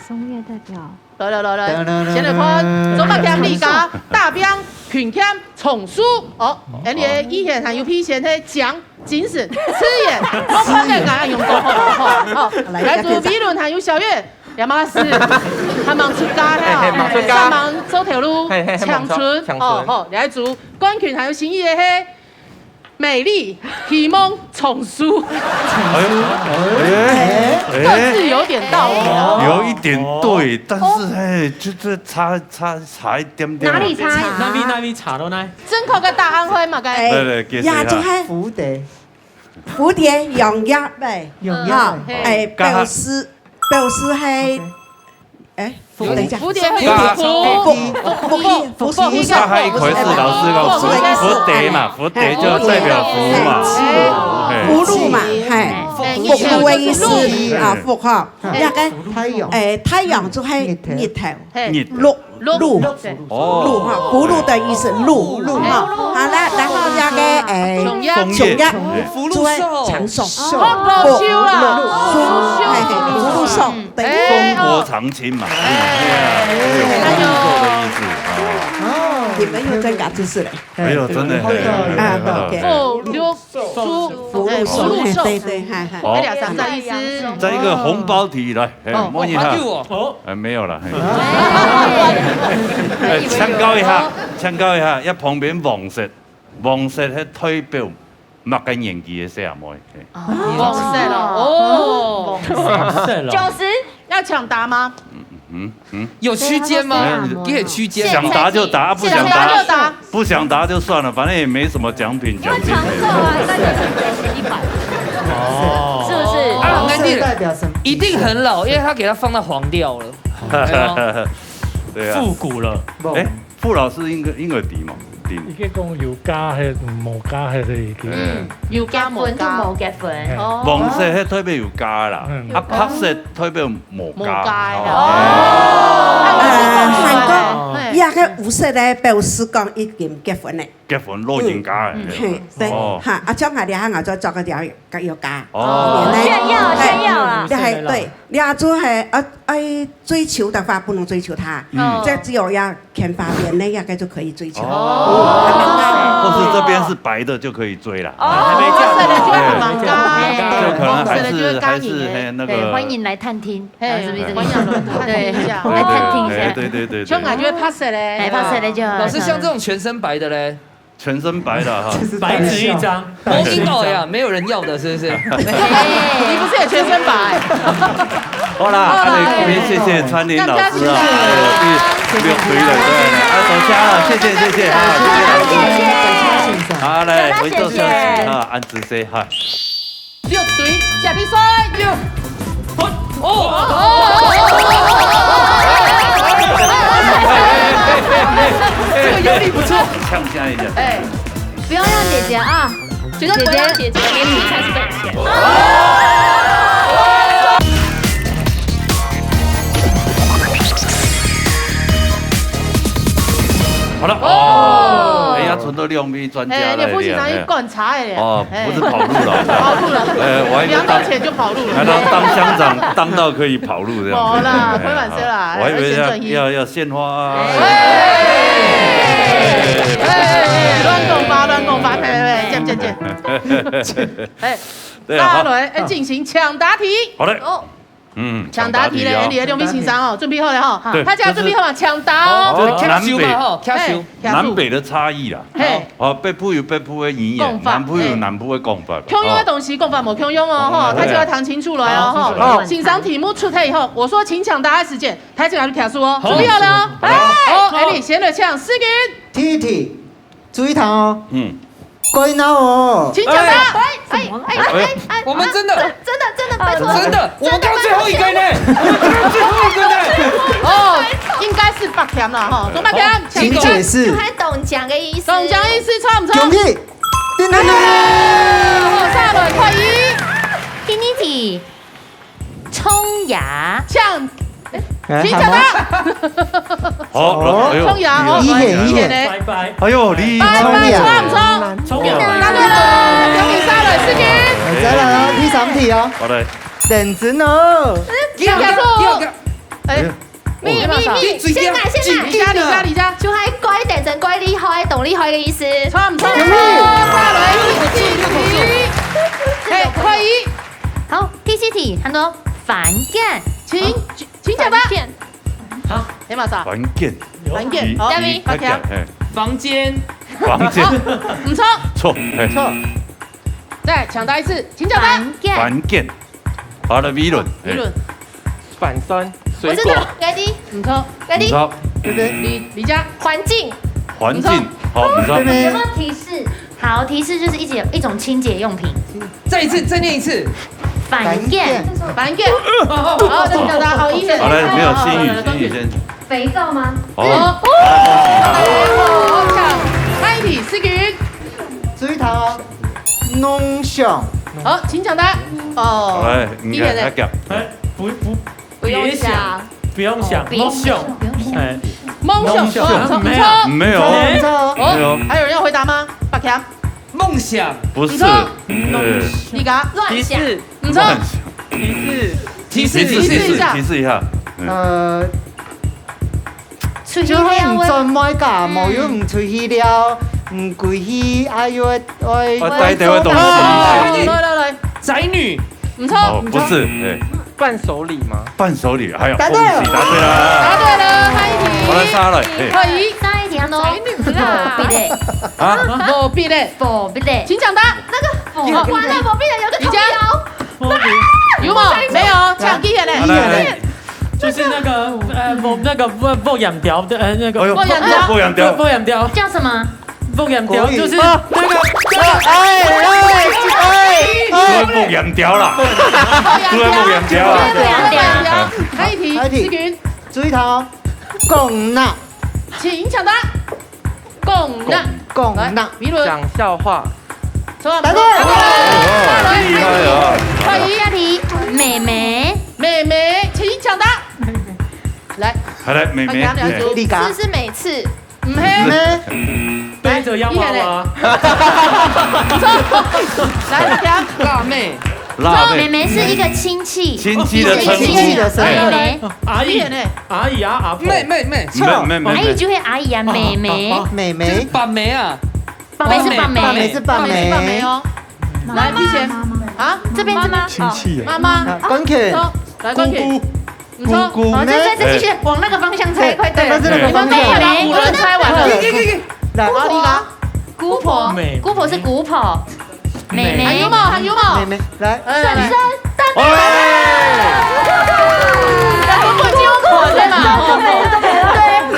松葉代表。來來來來，先來看，左邊係李家，大邊平camp松樹。哦，恁樣以前還有以前个講精神、自然，我看个敢用講好好好。來，來，主B輪還有小月，兩碼事，還吂出家嘿，嘿，吂出家。還吂做頭路，嘿，嘿，嘿，吂出，青春，青春。哦，好，來，主冠軍還有心意个嘿。 美麗，希望，松樹。哎呦，哎，哎，各自有點道理哦。有一點對，但是，嘿，就這差，差，差一點點。哪裡差？哪位，哪位差到哪？正確个答案係麼个？哎，來，來，解釋一下。呀，就係蝴蝶。蝴蝶，揚葉个，揚葉个。哈，嘿。哎，表示，表示係，OK。 哎，蝴蝶，等一下。蝴蝶，蝴蝶，蝴蝶，蝴蝶，蝴蝶，蝴蝶，它還有一回是老師告訴我，蝴蝶嘛，蝴蝶就代表福嘛，嘿。福祿嘛，嘿，福祿个意思啊，福哈。那個，太陽。哎，太陽就係日頭，日頭，日頭。祿，祿，哦。祿哈，福祿的意思，祿，祿哈。好，來，然後那個，哎，松葉，松葉，就係長壽，壽，福祿壽，嘿，嘿，福祿壽。 對。哎，中國長青嘛，哎，哎，哎，有豐收的意思啊。哦，你們又增加知識了。哎呦，真的，嘿，啊，OK。福祿壽，福祿壽，哎，福祿壽，對，對，嗨，嗨。好。哎，兩三个意思。再一個紅包題來，哎，哦，摸一下。哦，還有哦。哎，沒有了，嘿。哎，請教一下，請教一下，要旁邊黃色，黃色係代表 麼个年紀个細阿妹，嘿。哦，黃色咯，哦。黃色咯。九十，要搶答嗎？嗯，嗯，嗯。有區間嗎？沒有，你的區間。想答就答，不想答，想答就答。不想答就算了，反正也沒什麼獎品，獎金沒有。因為長壽啊，大家一百。哦。是不是？啊，黃色代表什麼？一定很老，因為他給他放到黃調了。對啊。復古了。哎， 傅老師應該，應該知嘛？知嘛？佢講有嫁係無嫁係已經。嗯。有嫁無嫁。結婚同無結婚。哦。黃色係代表有嫁啦，嗯。啊，白色代表無嫁。無嫁啦。哦。啊，還講，哦。這個烏色个表示講已經結婚了。結婚老人家个。嗯，嗯，嘿，對，哦。哈，啊，像下這下𠊎再著个條 該有加。哦。炫耀，嘿，炫耀啊。這還，對，你要做還，呃，愛追求的話，不能追求他。嗯。這只有要看花邊那個就可以追求。哦。嗯，還蠻高。或是這邊是白的就可以追啦。哦，還沒嫁的，對，還沒嫁的，就可能還是，還是，嘿，那個，對，歡迎來探聽，嘿，啊，是不是這個意思？歡迎來探聽一下。對，來探聽一下。對，對，對，對，對。像感覺白色嘞。哎，白色的就好。老師，像這種全身白的嘞？全身白的哈。白纸一张。我跟你讲呀，没有人要的，是不是？你不是也全身白？好啦，好啦，那今天谢谢川林老师啊，还有第六回的，对，啊，手下了，谢谢，谢谢啊，谢谢老师。好，来，回到下去啊，安子C哈。六队，下比赛。哦，这个有力不错。抢下一点。哎，不要让姐姐啊，绝对不要让姐姐，姐姐年轻才是本钱。好了，哦，哎呀，存到两位专家哎，了，你不是常去观察的嘞？哦，哎，不是跑路了，跑路了，哎，我还以为当，拿到钱就跑路了。还当，当乡长当到可以跑路这样子。没啦，哎，开玩笑啦，我还以为要，还是先赚一要，要献花啊。哎，哎，乱讲话，乱讲话，呸呸呸，见见见。哎，对啊，好。再来，哎，进行抢答题。好嘞。哦。 嗯，抢答题嘞，抢答题啊。你的两位先生哦，准备好了哈。对，大家准备好了，抢答哦。好，就是南北，哎，南北的差异啦。嘿。哦，北部有北部的语言，讲法，南部有南部的讲法。嘿。共样的东西讲法无共样哦，哦，哈，大家要听清楚了哦，哈。好，好。先生题目出来以后，我说请抢答的时间，大家就开始哦，好。准备好了哦。好。哎，好。哎，你先来抢，四个。第一题，注意听哦。嗯。 该闹哦。请抢答。哎，哎，哎，哎，哎，我们真的，真的，真的，拜托，真的，我们刚最后一个呢，我们刚最后一个呢。哦，应该是北京啦，吼，东北京，哦，请解释。就係中獎个意思。中獎意思，錯毋錯？恭喜，叮叮叮。好，下來，看伊。第二題， 冲牙。抢，哎，請搶答。好，哎呦，冲牙，哦，一眼，一眼。拜拜。哎呦，你拜拜，冲牙。冲牙。答對了，恭喜下來，四个。哎，再來哦，第三題哦。好的。等陣哦。請講。哎，咪，咪，咪，先來，先來。你家，你家，你家。就係該等陣，該厲害，當厲害个意思。錯，錯，錯，下來，第四題。哎，可以。 好，第四題，喊做番梘。請，請講吧。番梘。啊？你馬上。番梘。番梘，好，你，你，OK啊。嘿。房間。房間。毋錯。錯，嘿。錯。再搶答一次，請講吧。番梘。番梘。好的，Viren，嘿。Viren。反酸，水果。我知道，該你。毋錯。該你。毋錯。對不對？你，你家。環境。環境，毋錯。好，毋錯。對不對？有沒有提示？ 好，提示就是一種，一種清潔用品。再一次，再念一次。番梘。番梘。好，再叫他，好，一人。好了，沒有，心宇，心宇先。肥皂嗎？哦。哦，好，好，好，好，下一題，思君。注意聽哦，夢想。好，請搶答。哦，好，來，你看，一人呢？他講。哎，不，不，不用想。別想。不用想，哦，別想，夢想。不用想。哎。夢想，夢想，哦，沒有。沒有。哦，沒有。還有人要回答嗎？大強。 夢想。不是，不錯。呃，你講。亂想。提示。毋錯。亂想。提示。提示，提示，提示一下。提示一下。嗯。呃，出去就係你轉外家，嗯。無又毋出去尞，毋歸去，哎喲，哎。啊，帶兜个東西。哦，來，來，來。宅女。毋錯。哦，不是，哎。 伴手禮嗎？伴手禮，哎呀，答對。恭喜答對啦！答對了，下一題。好，來，下來，嘿。可以。下一題咯。無筆的。啊？無筆的。無筆的。請搶答。那個無，完了，無筆的有個童謠。有嗎？沒有，搶答的嘞。好，來，來。就是那個，呃，無，那個，無，無鹽條的，呃，那個。哎呦，無鹽條。無鹽條。無鹽條。叫什麼？ 無鹽條，國語。就是那個，啊，哎，哎，哎，哎。都係無鹽條啦，都係無鹽條啊。都係無鹽條。下一題，下一題。思君。注意聽哦，講啦。請搶答。講啦。講啦。來，Viren。講笑話。錯。答對。答對。哦，厲害啊。下一題，妹妹。妹妹，請搶答。來。好，來，妹妹。大家了解。嘿。你講。是不是每次？ 毋係。毋係。背著洋娃娃。來，大家。辣妹。辣妹。妹妹是一個親戚。親戚的稱呼。一個親戚的稱呼。妹妹。阿姨。阿姨啊，阿婆。妹，妹，妹。妹，妹，妹，妹。阿姨就係阿姨啊，妹妹。妹妹。就是伯姆啊。伯姆係伯姆。伯姆係伯姆。伯姆係伯姆哦。來，以前，啊？這邊，這邊。媽媽。親戚啊。媽媽。啊，關鍵。好，來，關鍵。姑姑。 毋錯，姑姑。哦，再，再，再繼續往那個方向猜，快對了。對，但是那個方向。你們沒有，你們猜完了。可以，可以，可以。來。好，你講。姑婆，妹妹姑婆是姑婆，妹妹，还有没有？还有没有？妹妹，来，来来来，大哎，大不不姑婆对吧？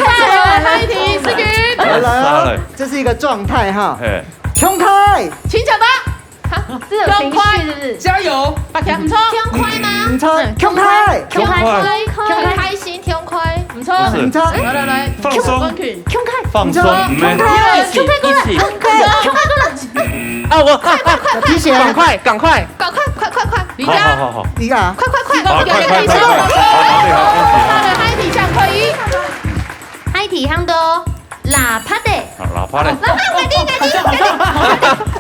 再来，下一题，思君，来来哦杀了，这是一个状态哈。嘿，穷开，请抢答。这有情绪是不是？加油！大家唔错，痛快吗？你猜，穷开，痛快，痛快痛快，开心，痛快。唔错，不是你猜，来来来，放松冠军，痛快，放松，穷没开，一起一起。穷开，啊，我提醒，赶快赶快，赶快快快快，李好佳，好好好，你啊，快快快，好快快快快，好好好好，恭喜他的嗨体向快一，嗨体唱的哦，喇叭的，好，喇叭嘞，喇叭，赶紧赶紧赶紧，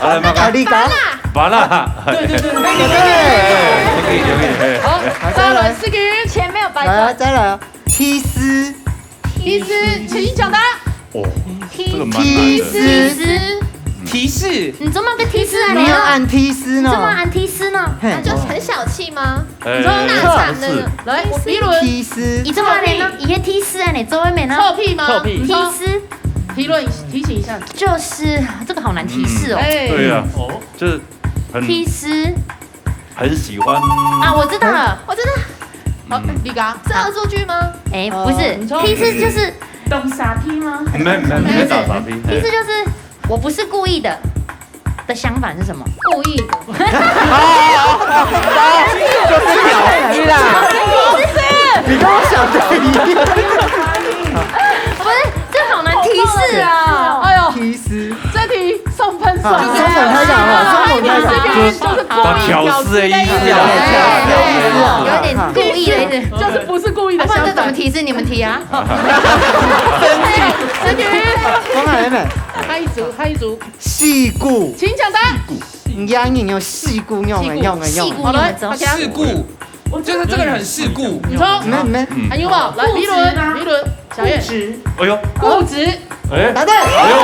好来，马卡利卡，巴拉，对对对对对，可以可以，哎，好，再来思君，钱没有白来啊，赚。再来啊，提示，提示，请抢答。哦，这个蛮难提的，提示，提示，你怎么个提示啊？你要按提示呢，你怎么按提示呢？嘿，就是很小气吗？哎，你说那那惨的呢，来，李伦，提示，你怎么按呢？你的提示啊，你周围没呢？臭屁吗？臭屁提示提问提醒一下，就是这个好难提示哦。哎，对呀，哦，就是很提示，很喜欢，啊，我知道了，我真的，好，李刚，是恶作剧吗？哎，不是你说，提示就是懂傻逼吗？没没没打傻逼，意思就是我不是故意的的相反是什么？故意的，就是小鸡啦。你跟我想的一样。不是，这好难提示啊。哎呦，提示，这题送分手，好，松本开讲哈，松本开讲。就是故意挑事的意思啊，有点故意的意思。就是不是故意的，啊，不然这怎么提示？你们提啊。思君，光海妹妹，他一组，他一组，戏骨，请抢答。你压硬用戏骨用的用的用的。戏骨好了，怎么大家世故，就是这个人很世故。你说，没没，还有没有？来，李伦，李伦，小叶，哎呦，固执，哎，答对。哎呦，厉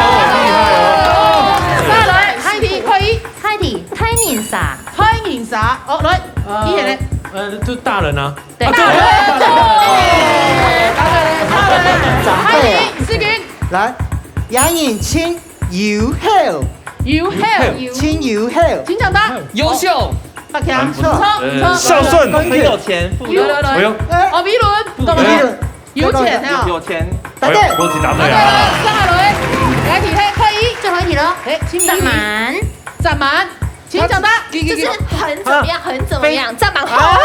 害哦，再来，下一题，快一，嗨体，太人啥？太人啥？哦，来，你也来，呃，就大人啊。对，答对了，答对了，答对了，长辈啊下一题，思君，来，压硬亲友好，有 help，亲友好。请抢答，优秀，大家，很不错错，呃错，孝顺，很有钱，富有。来来来，哎呦，哦，李伦，懂了吗？没有，有钱啊，有钱，答对。哎呦，恭喜答对来啊！来，上海来，来，题，嘿，快一，最后一题了。哎，请上满，上满，请抢答，就是很怎么样，很怎么样，站满好。哦，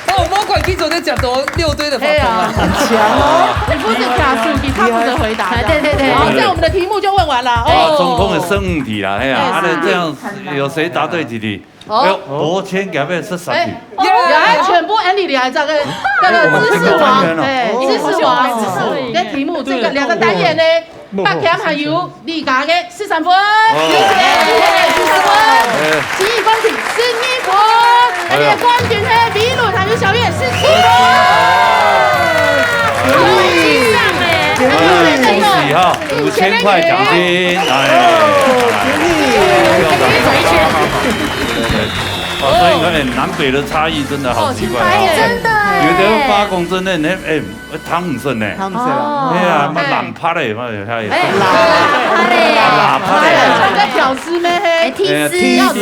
哦，魔鬼记者在讲多六堆的法哎呀官啊。很强哦。你负责卡数据，他负责回答。哎，对对对，好，这样我们的题目就问完了。啊，哦，总共有十五题啦，哎呀，哎啊，那这样有谁答对几题？哦哎呦，五千，隔壁是十哎题。，有，有，哎，全部 Andy 里来这个，这个知识王，哎，知识王，跟题目这个两个单元呢，八强还有李佳个十三分，谢谢，十三分，哎请你恭喜十二分，而且冠军呢，李伦还有小叶十七分。恭喜哈，五千块奖金，哎，不用了。啊，所以你看，南北的差异真的好奇怪啊！真的哎，有的八公真的，哎，哎，汤姆森呢？汤姆森啊，哎呀，那懒趴嘞，那也他也哎，好嘞，懒趴嘞。在挑事咩？哎，嘿，提示，哎提要提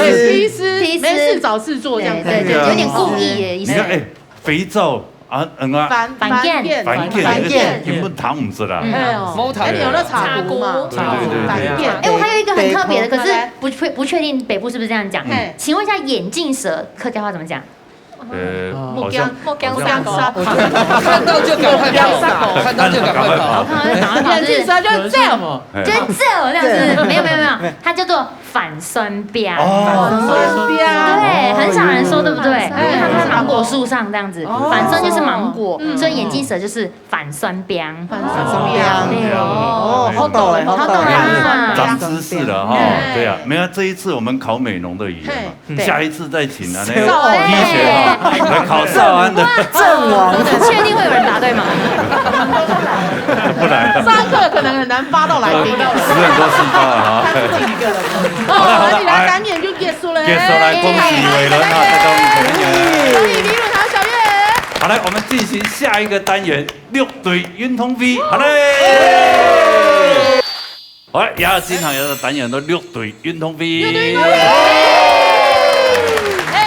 示，提示没事找事做这样子。对对对，有点故意的意思。你看，哎，肥皂啊，嗯啊，反反见见，反见，反见根本汤姆森啦。嗯哎呦，没头哎，你有那茶壶嘛？对对对对反见。哎，我还有一个很特别的，可是来不确不确定北部是不是这样讲。嘿请问一下，眼镜蛇客家话怎么讲？呃，木好像匠，木匠三宝。看到就赶快跑，看到就赶快跑。好，好，好，眼镜蛇就是这样。哎就是这样，这样子，没有没有没有，它叫做反酸标。哦，对啊，对，很少人说，对不对？哎因为它在芒果树上这样子，哦反酸就是芒果，嗯所以眼镜蛇就是反酸标。反酸标。对哦，好懂哎，好懂好懂哎。啊长知识了哈。哎对啊，没有这一次我们考美浓的语言嘛，对下一次再请啊，那是个哦同学哈，来考少安的。阵亡。确定会有人答对吗？不然上课可能很难发到来宾。十很多事发了哈。哦，那你来单元就结束了。结束来恭喜伟伦哈，在东恭喜李伦还有小叶。好，来，我们进行下一个单元，六堆运动会，好嘞。好，也進行一個單元的六堆運動會。六堆運動會。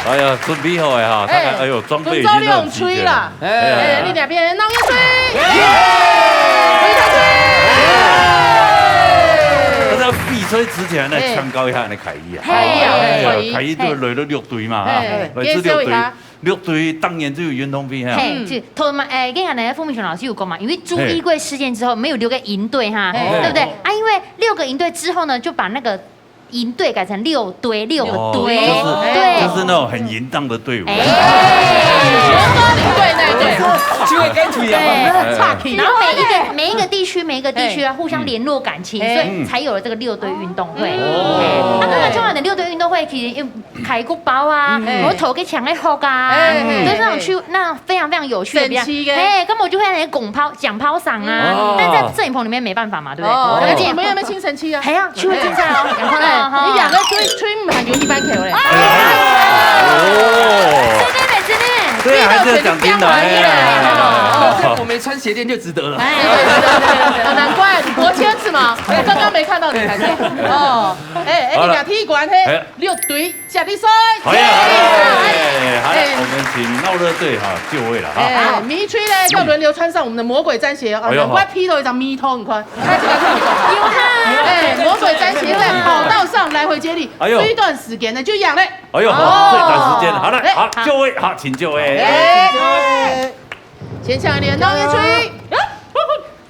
哎呀，準備好了哈，大家，哎，哎呦，裝備已經都很齊全了。分鐘六堆啦。哎，哎，哎，你兩邊弄一堆。追他追。大家比賽之前來，哎，請教一下你的凱伊啊。哎呀，哎呀，凱伊。凱伊就來了六堆嘛，哈，哎，來自六堆。介紹一下。 六堆當然就有運動會哈。嘿，嗯。是，頭嘛，誒，剛才呢，傅明雄老師有講嘛，因為朱一貴事件之後，嘿。沒有六堆運動會哈，嘿。對不對？啊，因為六堆運動會之後呢，就把那個營隊改成六堆，六個堆。哦，就是，對。就是那種很淫蕩的隊伍。哎。對，對，對。就會跟隨啊。對。哎。然後每一個，每一個地區，每一個地區啊，嘿。互相聯絡感情，嗯。所以才有了這個六堆運動會。嗯。哎，哦。啊，那麼重要的六堆運動會，其實又 開國寶啊，嗯。然後頭个牆个殼啊，哎，哎，就是那種去，哎。那種非常非常有趣的比賽。神奇的。哎，根本就會那些拱炮、搶炮仗啊，哦。但在攝影棚裡面沒辦法嘛，對不對？哦，而且你們有沒有親身去啊？還要去會精彩哦，趕快哦，哈。你兩個追，追滿有一百K嘞。哎。哦。真的，真的。對，還是要講真的，哎。哦，這我沒穿鞋墊就值得了。哎，對，對，對，對，對，難怪你國千是嗎？我剛剛沒看到你才對。哦，哎，哎，好了。你倈踢館嘿，哎。六堆 接力賽，好呀，耶！好嘞，好嘞，哎。我們請鬧熱隊哈就位了哈。哎，迷吹呢，要輪流穿上我們的魔鬼氈鞋哦。哎呦，難怪披頭一張迷通，你看，看這個，看這個。有哈。哎，魔鬼氈鞋在跑道上來回接力，哎呦。這一段時間呢，就癢嘞。哎呦，哦。這段時間，好嘞，哎，好，好。就位，好，請就位。哎，先搶一點，鬧熱隊。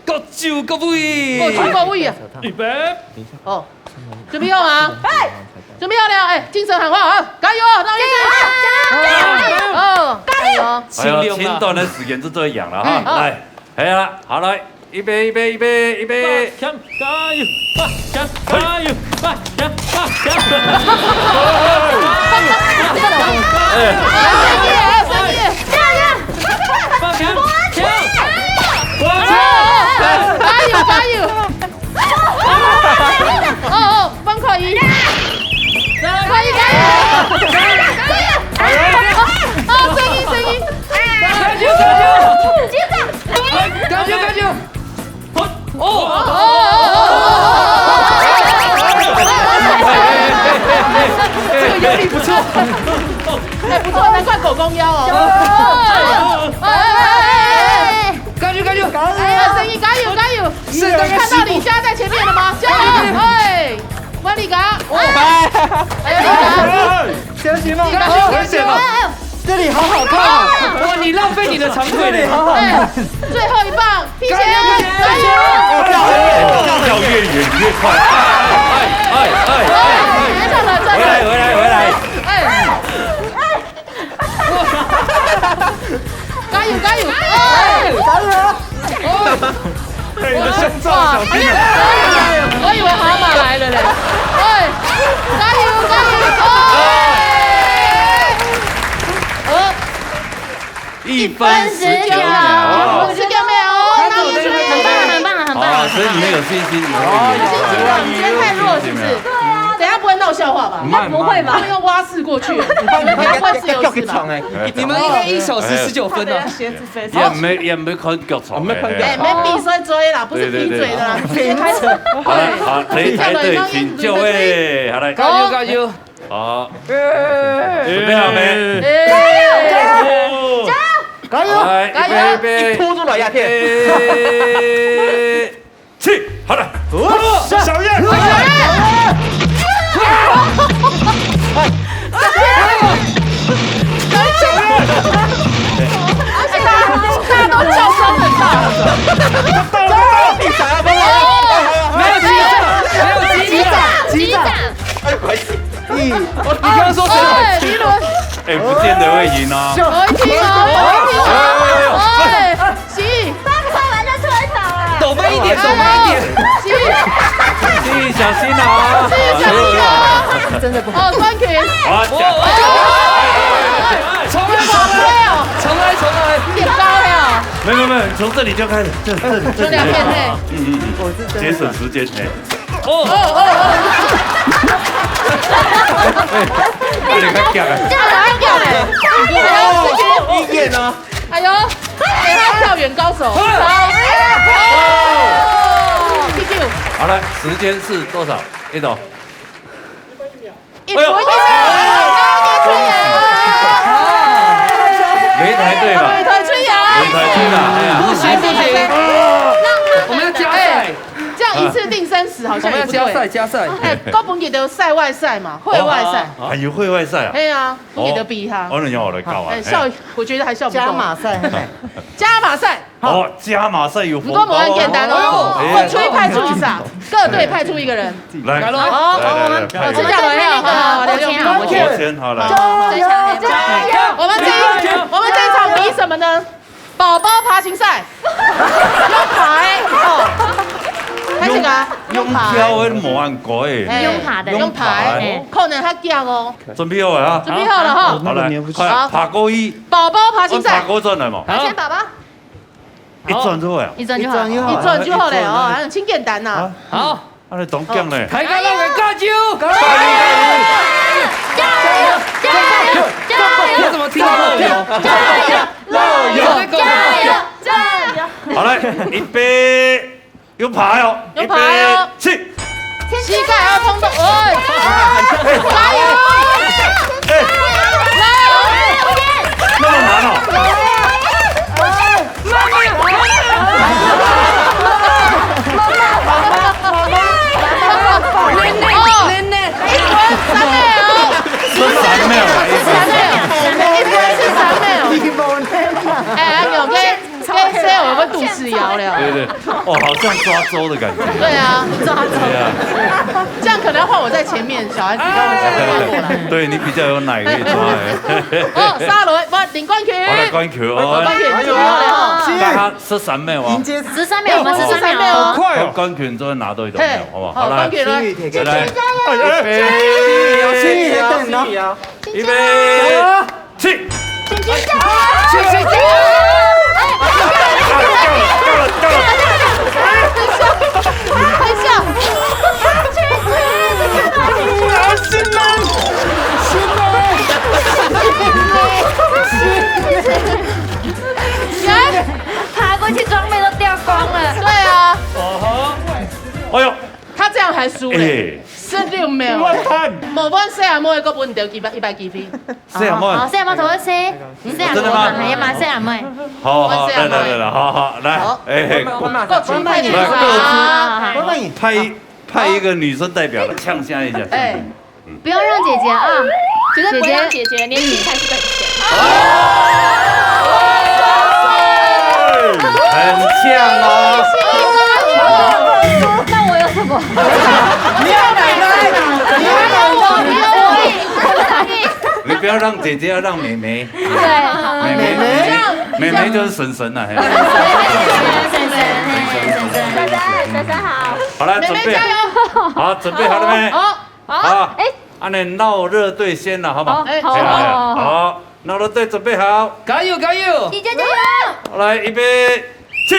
各就各位。各就各位啊。預備。哦，準備好嗎？哎，準備好了，哎，精神喊話啊，加油啊，鬧熱隊。加油，加油，加油。哦，加油。哎呦，盡量啦。盡短个時間就做樣了哈。嗯。來，係啊，好，來，預備，預備，預備，預備。加油，加油，加油。 哎。加油，加油！哦，哦，放可以。可以，加油！加油！哦，聲音，聲音。加油，加油！加油，加油！ 哦，哦，哦，這個壓力不錯。哎，不錯，難怪狗公腰哦。哎，哎，哎，哎，哎。加油，加油！哎呀，聲音，加油，加油！是，大概十步。看到李佳在前面了嗎？加油！哎，萬里嘎！哎，萬里嘎！ 小心哦，小心哦，小心哦。這裡好好看哦。哇，你浪費你的長腿嘞。這裡好好看。哎，最後一棒，P K，加油，加油！加油！哦，跳越遠越快。哎，哎，哎，哎，哎。轉了，轉了。回來，回來，回來。哎。加油，加油！哎。加油！ 哎，你的胸罩小心啊！我以為河馬來了嘞。哎，加油，加油！哦。哦。一分十九秒。十九秒哦，那也是很棒，很棒，很棒。好，所以你們有信心，你們有信心。有啊，有啊，有啊。今天太弱了，是不是？對啊。等下不會鬧笑話吧？不會吧？他們用蛙式過去，你們要換自由式吧？你們應該一小時十九分啊。 也沒，也沒看腳長。沒看腳長。哎，沒比賽追啦，不是比嘴的啦，對，對，對。直接開始。好了，好，這一台隊請就位，好來。加油，加油！好，準備好沒？加油！加油！來，加油！預備，預備，一鋪出來呀，天！預備， 起，好了。哦，小燕，小燕，小燕，大家都叫聲很大。到了，到了，比賽啊，到了。沒有擊掌，沒有擊掌。擊掌，擊掌。哎，不好意思。你，你剛剛說誰？哎，李倫。哎，不見得會贏哦。我一聽哦，我一聽哦。哎，哎，哎，哎。 是。上次完就出一场了。抖慢一點，抖慢一點。是。是，小心哦。是，小心哦。真的不好。哦，冠军。好，哦，哦，哦，哦，哦，重來，重來，重來，重來。有點高了。沒有，沒有，從這裡就開始，這，這裡，這裡。有點偏，嘿。嗯，嗯，嗯。我是真的。節省時間，嘿。哦，哦，哦，哦。哎，有點太強了。這樣子太強了。哦，一眼啊。 哎呦，哎，他跳远高手。好，哎，哦，第九。好，來，時間是多少？一斗。一分一秒。恭喜！擂台對吧？擂台出呀！擂台出啦，哎呀。不行不行，我們要加賽。哎，這樣一次定生死好像也不對。我們要加賽，加賽。哎，高本給的賽外賽嘛，會外賽。哦，還有會外賽啊？哎呀，不給的比哈。哦，那你要我來搞啊？哎，笑，我覺得還笑不夠。加碼賽，嘿。加碼賽。 哦，加碼賽有紅包哦。毋過無恁簡單哦，哎呀。分出一派出去啥？各隊派出一個人。來，好，來，來，來，派一個。好，這樣來，好，好，好，兩千，兩千。五千，好，來。加油，加油！我們這一，我們這一場比什麼呢？寶寶爬行賽，用爬的，哦。開始啊，用爬。用跳的無恁高欸。哎，用爬的。用爬的，用爬的。哎。可能較強哦。準備好了啊。準備好了哈。好，來，快，好。爬高一。寶寶爬行賽。我爬高轉來嘛。爬行寶寶。 一轉就好啊。一轉就好。一轉就好了哦，哎，真簡單吶。啊，好，啊，你當強呢。大家摎佢加油！加油！加油！加油！加油！你怎麼聽到漏油？加油！加油！加油！加油！好，來，預備，有牌哦，有牌哦。預備，起。 膝蓋要碰到，喂，加油！哎，加油！那麼難哦。慢點，慢點。哦，三妹哦，是三妹哦，是三妹哦，是三妹哦。哎，哎，有跟 这，这我会肚屎摇了。对，对，哦，好像抓周的感觉。对啊，抓周。对啊。这样可能要换我在前面，小孩子比较会，小孩子会过来。对，你比较有奶可以抓欸。哦，沙罗，不，领冠军。好，来，冠军哦。冠军，哎呦，厉害了哈。刚刚十三秒哦。迎接十三秒，我们十三秒哦。好快哦。冠军就会拿到一种料，嘿，好不好？好，来，冠军来。心里铁铁。来，来，哎，哎，心里铁铁哦，心里啊。预备。 起！姐姐加油！姐姐加油！哎，等一下，等一下，等一下。啊，新人，新人，新人。爬过去装备都掉光了。对啊。哦吼。哎呦，他这样还输了。哎。 十六秒。完蛋。無，阮細阿妹个，我分你一个，一个機會。細阿妹。哦，細阿妹同我說，細阿妹，真的嗎？哎呀媽，細阿妹。好，好，來，來，來，來，好，好，來，好。哎，嘿，我馬上，我馬上，我馬上。來，各自，好，好，好。我馬上。派一，派一个女生代表來嗆聲一下。哎。不要讓姐姐啊，絕對不會讓姐姐，姐姐年輕才是本錢。哦。很嗆哦。那我有什么？ 你要奶奶，你要奶奶。你不要让姐姐，要让妹妹。对。妹妹，妹妹，妹妹就是婶婶了，嘿。婶婶，婶婶，婶婶好。好了，妹妹加油。准备好。好，准备好了没？好，好。好，哎。恁呢，鬧热队先了，好不好？好，哎，好，好，好。好。 鬧热队准备好。加油，加油！李佳加油！来，预备，起！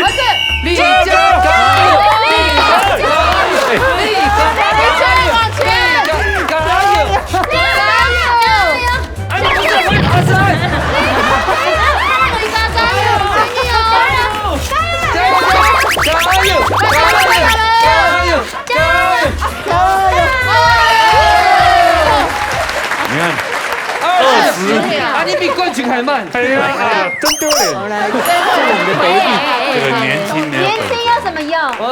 李佳加油！李佳加油！李佳加油！李佳加油！哎，不是，不是，不是。加油！加油！加油！加油！ 你看，二十。啊，你比冠军还慢。哎呀，真丢脸。这个年轻没有本事。年轻有什么用？哇，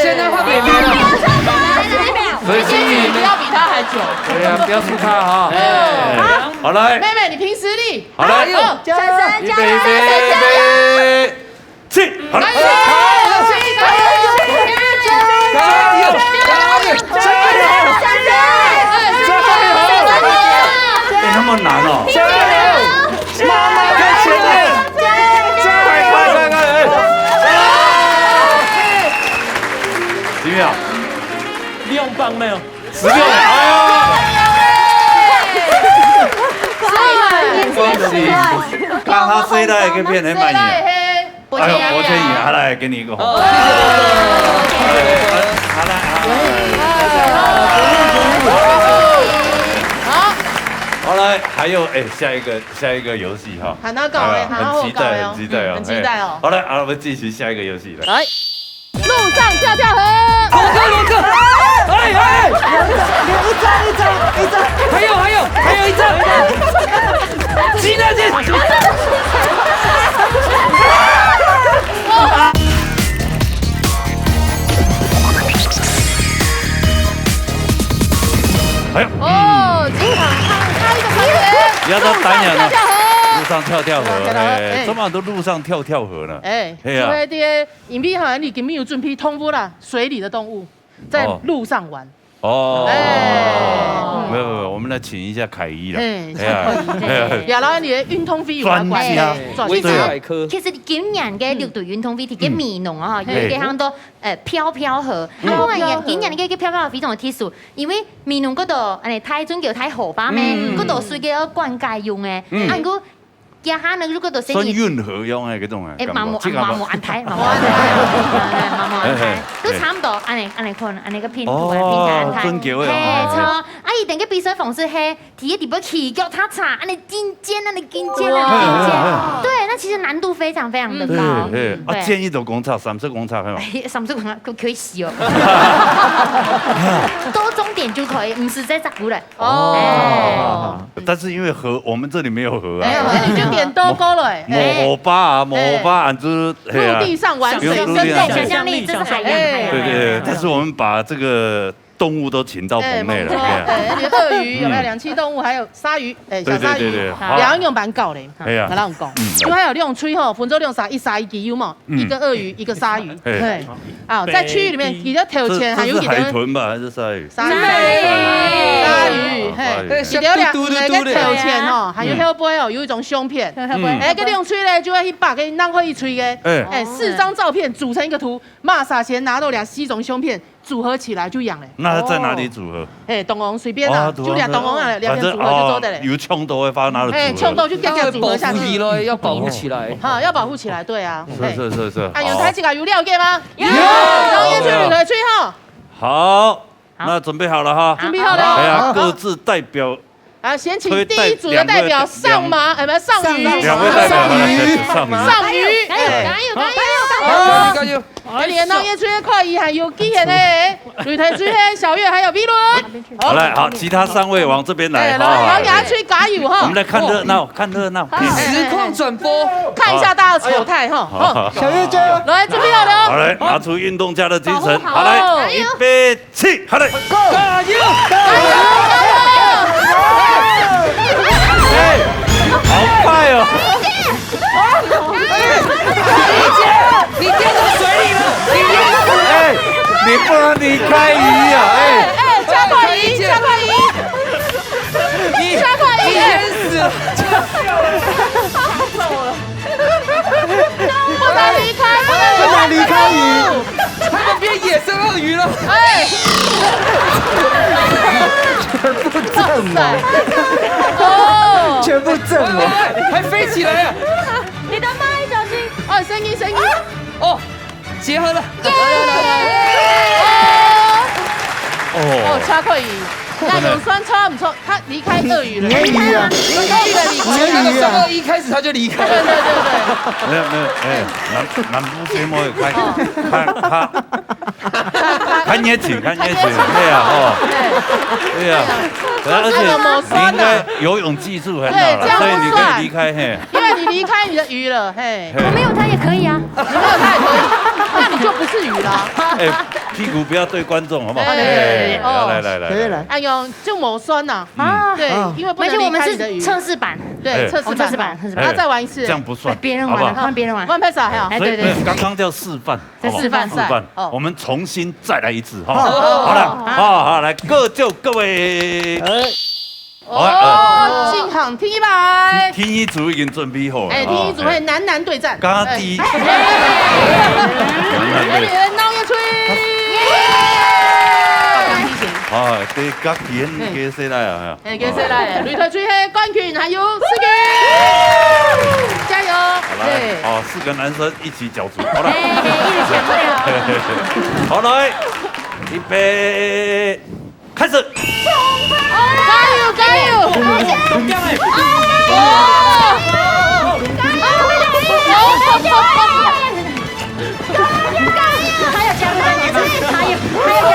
现在换妹妹了。所以心里不要比他还久。对呀，不要输他哈。哎，好，来。妹妹，你凭实力。好，来。好，加油，预备，预备，预备。 起！好了。加油！加油！加油！加油！哎，那么难哦。加油！妈妈在前面。快，快，快，快，哎。啊！几秒？两棒没有。十六秒。哎呦！恭喜！刚刚谁来给别人买你啊？ 哎呦，国千姨，好，来，给你一个红包。哦，谢谢，谢谢。好，来，好，来。好，来，还有，哎，下一个，下一个游戏哈。喊他搞哎，哎，喊他好搞哎哦。很期待，很期待哦。嗯，很期待哦。哎，好，来，啊，我们进行下一个游戏，来。来，路上跳跳河。哎哎，一张一张一张，还有还有还有一张，进来进。哎呦，哦，经常唱开个房间，要到丹阳了，路上跳跳河，路上跳跳河，哎，哎，这么多路上跳跳河呢？哎，哎呀因为这个，因为哈，你根本有准备动物啦，水里的动物，在路上玩。哦，哎没有没有，我们来请一下凯伊了。哎，哎呀哎，然后你的运动飞有关专家专对百科。其實今年个六堆運動會，佢个美濃啊，有一个喊做呃漂漂河，嗯啊，我感覺今年个个漂漂河非常有特殊，因為美濃嗰度，誒，大圳橋大河壩咩，嗯嗰度水个要灌溉用誒，啊，毋過這下呢，如果到生意，算運河用的那種哎，誒，感覺麻木這個嘛麻木安泰，麻木安泰，麻木安泰，都差不多，安尼安尼看，安尼个拼圖啊，拼起來安泰，哦，圳橋个嘿，哦錯，啊，佢等个比賽方式係，第一底部起腳踏車，安尼進階，安尼進階，安尼進階，對，那其實難度非常非常的高，嘿嘿，啊，對。建議都公差，三十公差，係嘛？哎，三十公差可以死哦，到終點就可以，毋使再扎過來。哦，但是因為河，我們這裡沒有河啊。哎，那你就點多高了哎，無河壩啊，無河壩啊，就是嘿啊陆地上玩水，用陸地上想象力，這是海洋，哎海洋，對對對，但是我們把這個動物都請到哎，棚內了，猛獸，哎呀哎，你的鱷魚有沒有？两栖动物，还有鲨鱼，哎，小對鲨鱼，對對對，好，两个用板搞嘞。哎呀我，跟你讲，嗯就还有兩区吼，分做两三，一鲨一鱼嘛，嗯一个鳄鱼，一个鲨鱼，哎嘿，啊，在区域里面，你的头這前还有几个這是海豚吧，還是鯊魚？鲨魚，鯊魚，嘿，哎你留两个头前吼，还有后背哦，有一种胸片，哎，个两区呢就会去把给弄会一区个，哎哎，四张照片组成一个图，马上先拿到两四种胸片组合起来就养嘞。那它在哪裡組合？哎，東王隨便啊，哦就兩東王啊，兩邊組合就做得嘞。反正哦，有衝突會發那個組合。哎，衝突就夾夾組合下去。保護起來，要保護起來。哈，要保護起來，對啊。是是是是，哎，有好台几个有了解嗎？有。有然後也去有你的吹吼。好，那準備好了哈。準備好了。哎呀，各自代表啊，先請第一組的代表上馬，哎，不，上魚，兩位代表來上魚。上魚，加油加油加油！哦，加油！哎，你的鬧熱吹可以還有機會呢，擂台吹，小月還有美倫。好來，好，其他三位往這邊來，哎，好好好來，然後給他吹加油哈我們。來看熱鬧，看熱鬧。實況轉播，看一下大家的醜態哈。好哈，小月加油！來，準備好了哦。好來，拿出運動家的精神，保護好好來，預備起，好來，加油！哎，好快哦！你跌到水裡了！哎，你不能離開魚啊！哎，哎，加快魚，加快魚，你加快魚。你淹死了！不能離開，不能離開。不能離開魚，他們變野生鱷魚了！哎，不正啊！哦，全部正喂喂了。喂，還飛起來了！你的麥小心。哦，聲音聲音。哦，結合了！哦，超可以。那有算錯不錯，他離開鱷魚了。你的魚啊，鱷魚的離開。你的魚啊，二一開始他就離開對對了。對對。沒有沒有，哎，南南部節目也開，開開，看熱情，看熱情，對啊，哦，對啊，而且你應該游泳技術很好了，對，這樣不算。所以你可以離開，嘿。因為你離開你的魚了，嘿，嘿我沒有他也可以啊。你沒有他也可以，那你就不是魚了。哎，屁股不要對觀眾，好不好？對對對對哎，來來來來，可以來。哎呦，就無算吶。啊，對，因為不能離開你的魚。而且我們是測試版，對，測試版。哎我們測試版，測試版。這樣不算，別人玩了，好不好？換別人玩。換別人還好。哎，所以對對。剛剛叫示範，這示範好不好示範哦。我們重新再來一次哈。哦好了，好好來，各就各位。哦，好，進行第一排。第一組已經準備好了。哎，第一組會男男對戰。剛剛第一，哎，你的鬧熱吹。啊，對，剛剛給誰來啊？哎，跟誰來？擂台吹黑冠軍還有四個，加油！好來，哦，四個男生一起角逐，好了，哎，一起搶隊哦。好來，預備，開始。加油加油！還有加入的男生，還有還有加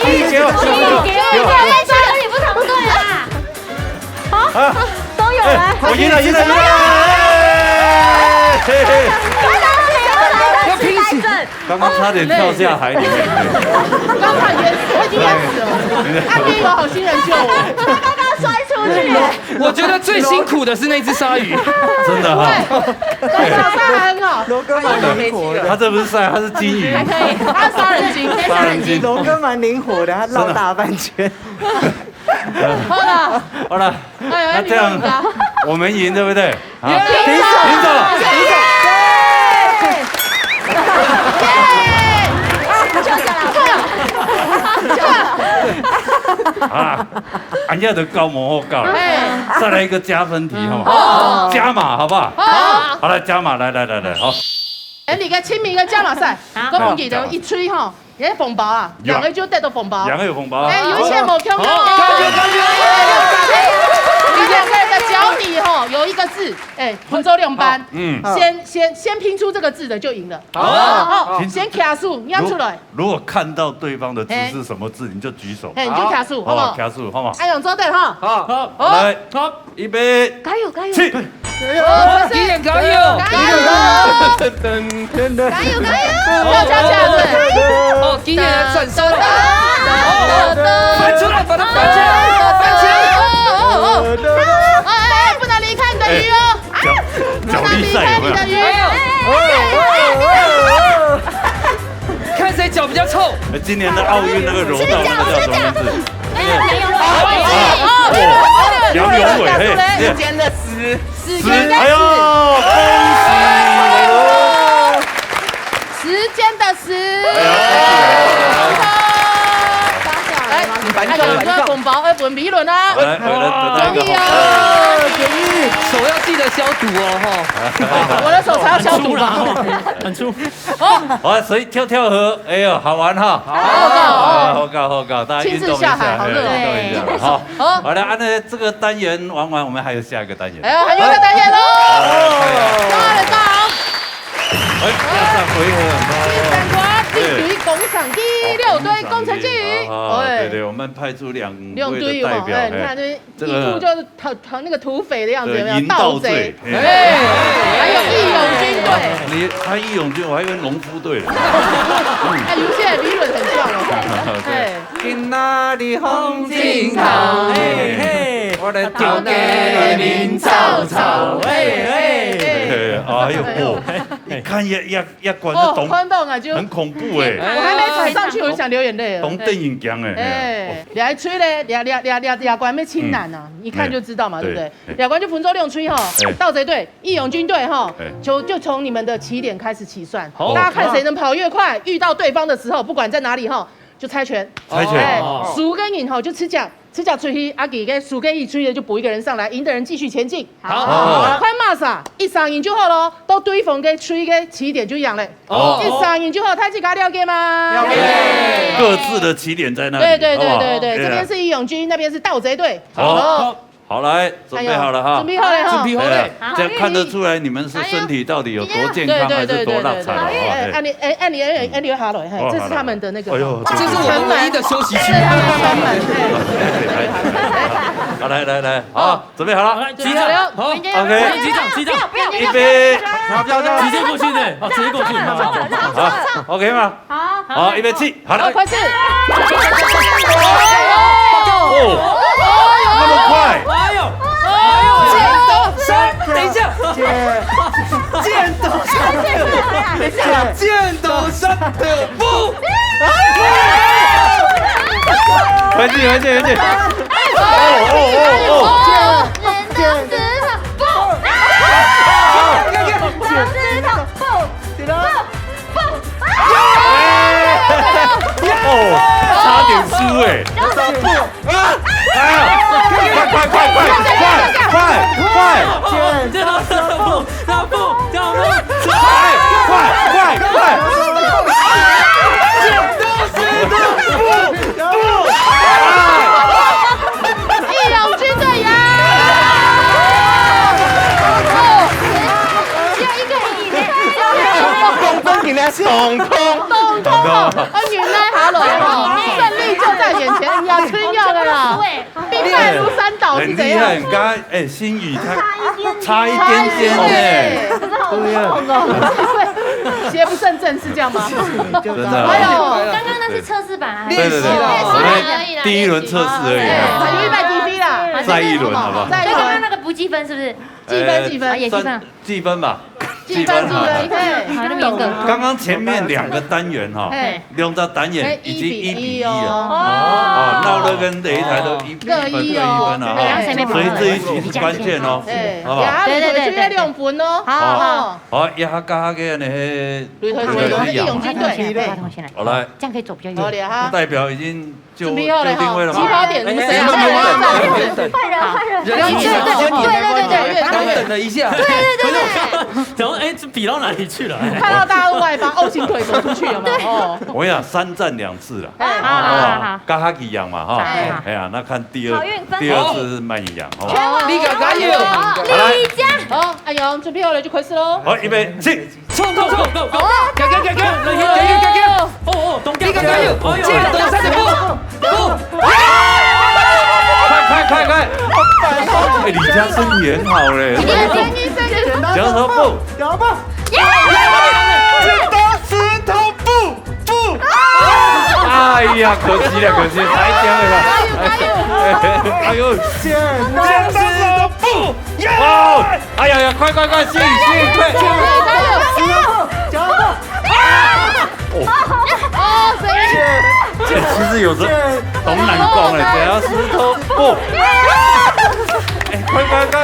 七九，七九，七九。哎，这个也不同队啦。啊，都有来。我赢了，赢了，赢了！哎，嘿嘿，要拼死。刚刚差点跳下海里面。刚快淹死，我已经淹死了。啊，边有好心人救我。他刚刚摔出去。我觉得最辛苦的是那只鲨鱼。真的哈，小帅还很好，罗哥蛮灵活的，他这不是赛，他是金鱼，还可以，他是杀人鲸，杀人鲸。罗哥蛮灵活的，他绕大半圈。好了，好了，哎呀，那这样你弄的啊我们赢对不对？啊，耶平手，平手。就这样。啊，俺家的高模后告了，哎，再来一个加分题好吗？哦加码好不好？好，好，来加码，来来来来，好，哎，你个清明个加码赛，好我忘记了一吹吼，也是红包啊，有啊两个就得到红包。两个有红包啊。哎，有一些没看到好，哦。感谢感谢。你两个人的脚底吼有一个字，哎，分做两班，嗯，先先先拼出这个字的就赢了。好，好，先卡数，念出来。如果看到对方的字是什么字，你就举手。哎，你就卡数，好不好？卡数，好不好？哎，用做对哈。好，好，来，好，预备，加油，加油！起！哇，今年加油！加油！加油，加油！要加油！哦，今年的转身了。翻出来，把它翻起来，翻起来。哎，不能离开你的鱼哦！脚脚力赛有没有？不能离开你的鱼。看谁脚比较臭。今年的奥运那个柔道那个叫什么名字？没有没有。杨勇伟，嘿，时间的时。时间的时。哎呦，恭喜！时间的时。哎呦，恭喜！哎，哎，有个红包要分美伦啊。来，来，来，来，一个红包。恭喜！手要记得消毒哦，吼。我的手才要消毒吧。很粗。好，所以跳跳河，哎呦，好玩哈。好搞。好搞，好搞，大家运动一下，亲自下海，好热哦。哎，运动一下，好。好。好了，啊，那这个单元玩完，我们还有下一个单元。哎呦，还有一个单元哦。来，来，来。哇，来到。哎，要上回合很高哦。第三关，第六队攻城计。好，好，好，哎。对，对，我们派出两位的代表，两队有没有？哎，你看这，哎。这个一副就是土，土，那个土匪的样子，有没有？对，盗贼。盗贼，哎。哎。还有义勇军队。你，他义勇军，我还以为农夫队了。哎，有些比论很像哦。对。哎。今仔日风真透，嘿，嘿，我来跳街面走走，嘿，嘿。哎呦，哦，你看也，也，也管得懂，哦，看到啊，就很恐怖哎。我还没踩上去，我就想流眼泪了。懂电影讲哎。哎，你还吹嘞，你，你，你，你，你关没清难啊？嗯。你看就知道嘛，哎，对不对？哎。两关就分做两区哈，哎。盗贼队、义勇军队哈，哎。就，就从你们的起点开始起算，好。大家看谁能跑越快，遇到对方的时候，不管在哪里哈，就猜拳。猜拳。哎，哦。输个人哈，就直接，直接出去，啊，佢个输个一出去就补一个人上来，赢的人继续前进。好。哦。看嘛啥，一上赢就好咯，到对方个出个起点就贏了。哦。一上赢就好，大家了解吗？了解。各自的起点在那里，对，对，对，好不好？对，对，哎呀。这边是义勇军，那边是盗贼队。好。好。 好，来，准备好了哈。哎呦，准备好了哈。准备好了。哎呀，这样看得出来你们是身体到底有多健康，还是多落差了哈。哎，哎，哎，哎，哎，哎，哎，下来，嘿，哦，这是他们的那个，哎呦，这是我们唯一的休息区。好，来，来，来，好，准备好了。好，来，起掌。好，OK。起掌，起掌。不要，不要，预备。不要，不要，不要。直接过去的，好，直接过去。好，OK吗？ 好，好，预备，起，好了。好，开始。哦，那么快。哎呦，哎呦，剪刀石头布，等一下，剪刀石头布，剪刀石头布。回去，回去，回去。哦，哦，哦，哦。剪刀石头布。剪刀石头布。 哦，差点输哎！啊！啊！快快快快快快快快！剪刀石头布，石头布，石头布，快快快快！剪刀石头布，布！哎！ 义勇军队贏！哦，只有一个赢呢。讲真个呢，tổng統。tổng統哦，啊，原来下來哦，胜利就在眼前，也吹要的啦。兵敗如山倒是怎样？很厉害，你刚刚，哎，心语他差一点点呢。对呀。邪不胜正是这样吗？真的。哎呦，刚刚那是测试版啊。对，对，对，我们第一轮测试而已啊。哎，预备起飞啦。再一轮好不好？再一轮。刚刚那个不计分是不是？计分，计分。呃，也计分啊。算计分吧。计分，计分，嘿。好，那么严格。刚刚前面两个单元哈，嘿。两个单元已经一比一了。哎，一比一哦。哦，闹热跟擂台都一比一分，各一哦。各一分了哈。哎，所以这一局是关键哦，哎，好不好？对，对，对，对，对。两分哦。好，好。 好，一下加个呢，嘿，对，对，对，对，义勇军队，好，来，这样可以走比较远。好嘞哈。代表已经就，准备好了哈，就定位了嘛。起跑点，我们谁啊？哎，哎，哎，哎，哎，换人，换人。人一起来，对，对，对，对，对，等了一下。对，对，对，对。哎，这比到哪里去了？看到大家都外八，O型腿走出去有没有？哦，我跟你讲，三战两次了，哎，好好好，好，好，好。跟他一样嘛哈。哎，哎呀，那看第二，好运分。第二次是慢一样哈。好，你敢加油？好，来，李佳。好，阿勇准备好了就开始喽。好，预备，起。冲冲冲冲冲！加油加油加油！加油加油加油！哦哦，东加油加油！哎呦，东加油！ 快快快快！哎，李佳身体很好嘞。你的声音声音。讲什么不？摇吧。剪刀石头布布。哎呀，可惜了，可惜，太僵了啦。哎呦，哎呦，剪刀石头布。哦，哎呀呀，快快快，吸引吸引，快！剪刀石头布，剪刀布。哦。哦，声音。这其实有时候懂难讲哎，剪刀石头布。哎，快快快！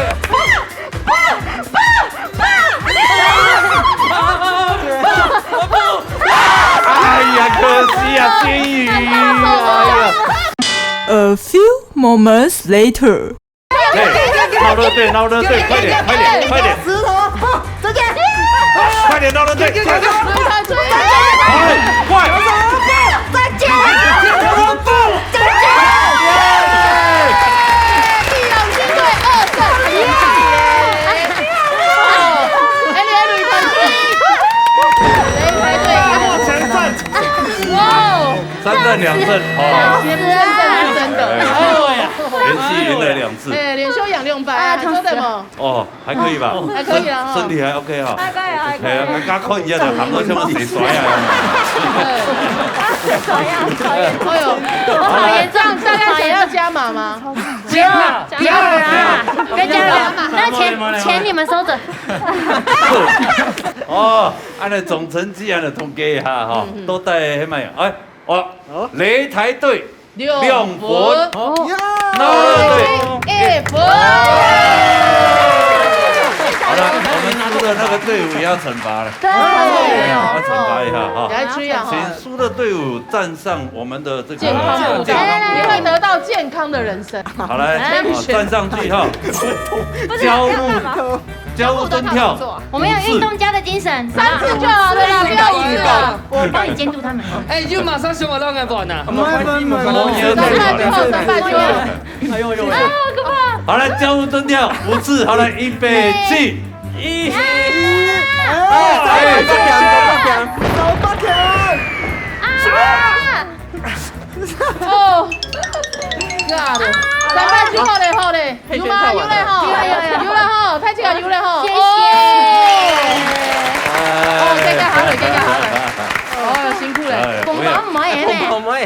哎呀，可惜啊，金鱼！哎呀。A few moments later。 哎，闹热队，闹热队，快点，快点，快点！石头布，再见。快点，闹热队，快点！哎，快！再见。再见。哇哦！三战两胜，哦。是真的，是真的。哎呦喂呀！连续赢了两次。哎，连休养两百啊，啊，还说什么？哦，还可以吧？还可以啊，身，身体还OK哈。还可以，还可以。哎呀，刚刚看一下的，喊到像个谁摔啊？哎呦，这样大家想要加码吗？不要了，不要了啦，不要加了。那钱，钱你们收着。哦，按照总成绩按照统计一下哈，都带黑马呀。哎，哦，擂台队两分，哦，闹热队一分。好了，我们输的那个队伍也要惩罚了。对。哎呀，要惩罚一下哈。来吹啊！请输的队伍站上我们的这个健康舞台，健康舞台。你会得到健康的人生。好，来，好，站上去哈。不是，交互，要干嘛？交互蹲跳，我们有运动家的精神，三次就好了啦，不要五次了。我帮你监督他们。哎，就马上想我让人玩呐。没有，没有，没有，没有。三拜就好，三拜就好。哎呦呦呦！啊，好可怕！好，来，交互蹲跳五次，好，来，预备，起！一，哎，哎，走吧，走吧，走吧。啊！哦，God，三拜就好嘞，好嘞，有吗？有嘞吼，有嘞吼，太极啊，有嘞吼。谢谢。哦，哦，刚刚好了，刚刚好了。哦，辛苦了。哎，公公唔好演呢。公公唔好演。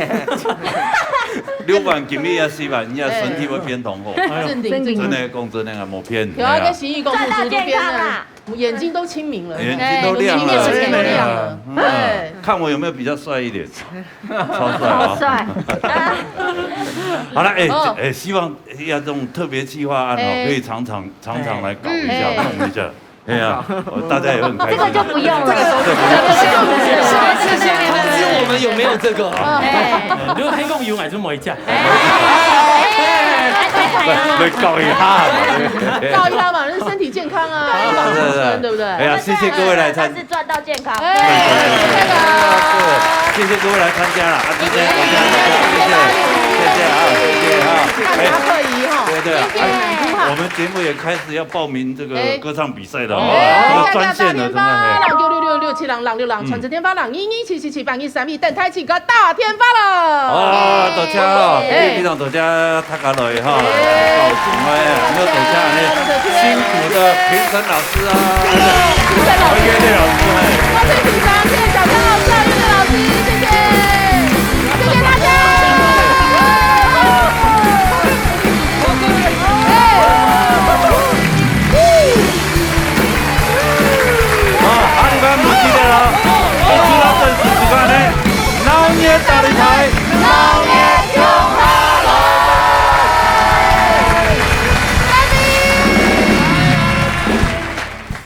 六万金利啊，四万，你啊，身体会变同好。哎，正经，正经。真的，讲真的啊，没骗你。有啊，跟洗衣公主都变了。 眼睛都清明了，眼睛都亮了，哎，眼睛都亮了，嗯，哎，看我有没有比较帅一点？超帅啊！好帅。好了，哎，哦，哎，希望要这种特别企划案哦，哎，可以常常常常来搞一下，哎，弄一下。哎呀，我大家也很开心。这个就不用了。这个不用。谢谢你们，是我们有没有这个？哎，如果黑共有买就买一架。哎，哎，哎，哎，来搞一下嘛，对不对？搞一下嘛，就是身体健康啊，一个好青春，对不对？哎呀，谢谢各位来参，下次赚到健康。哎，谢谢各位来参加了啊，今天我们谢谢，谢谢啊，谢谢啊，哎，大家可以哈，对对啊，哎，我们节目也开始要报名这个歌唱比赛了哈，哎，这个专线的，真的，哎。六六六六七零零六零，传真电话零二二七七七八二三一，等待请个打电话了。 啊，多谢哦，哎，非常多谢大家來哈，搞什么呀？要多谢那辛苦的评审老师啊，評审老師，OK的老师，哎。我是评审，谢谢小朋友，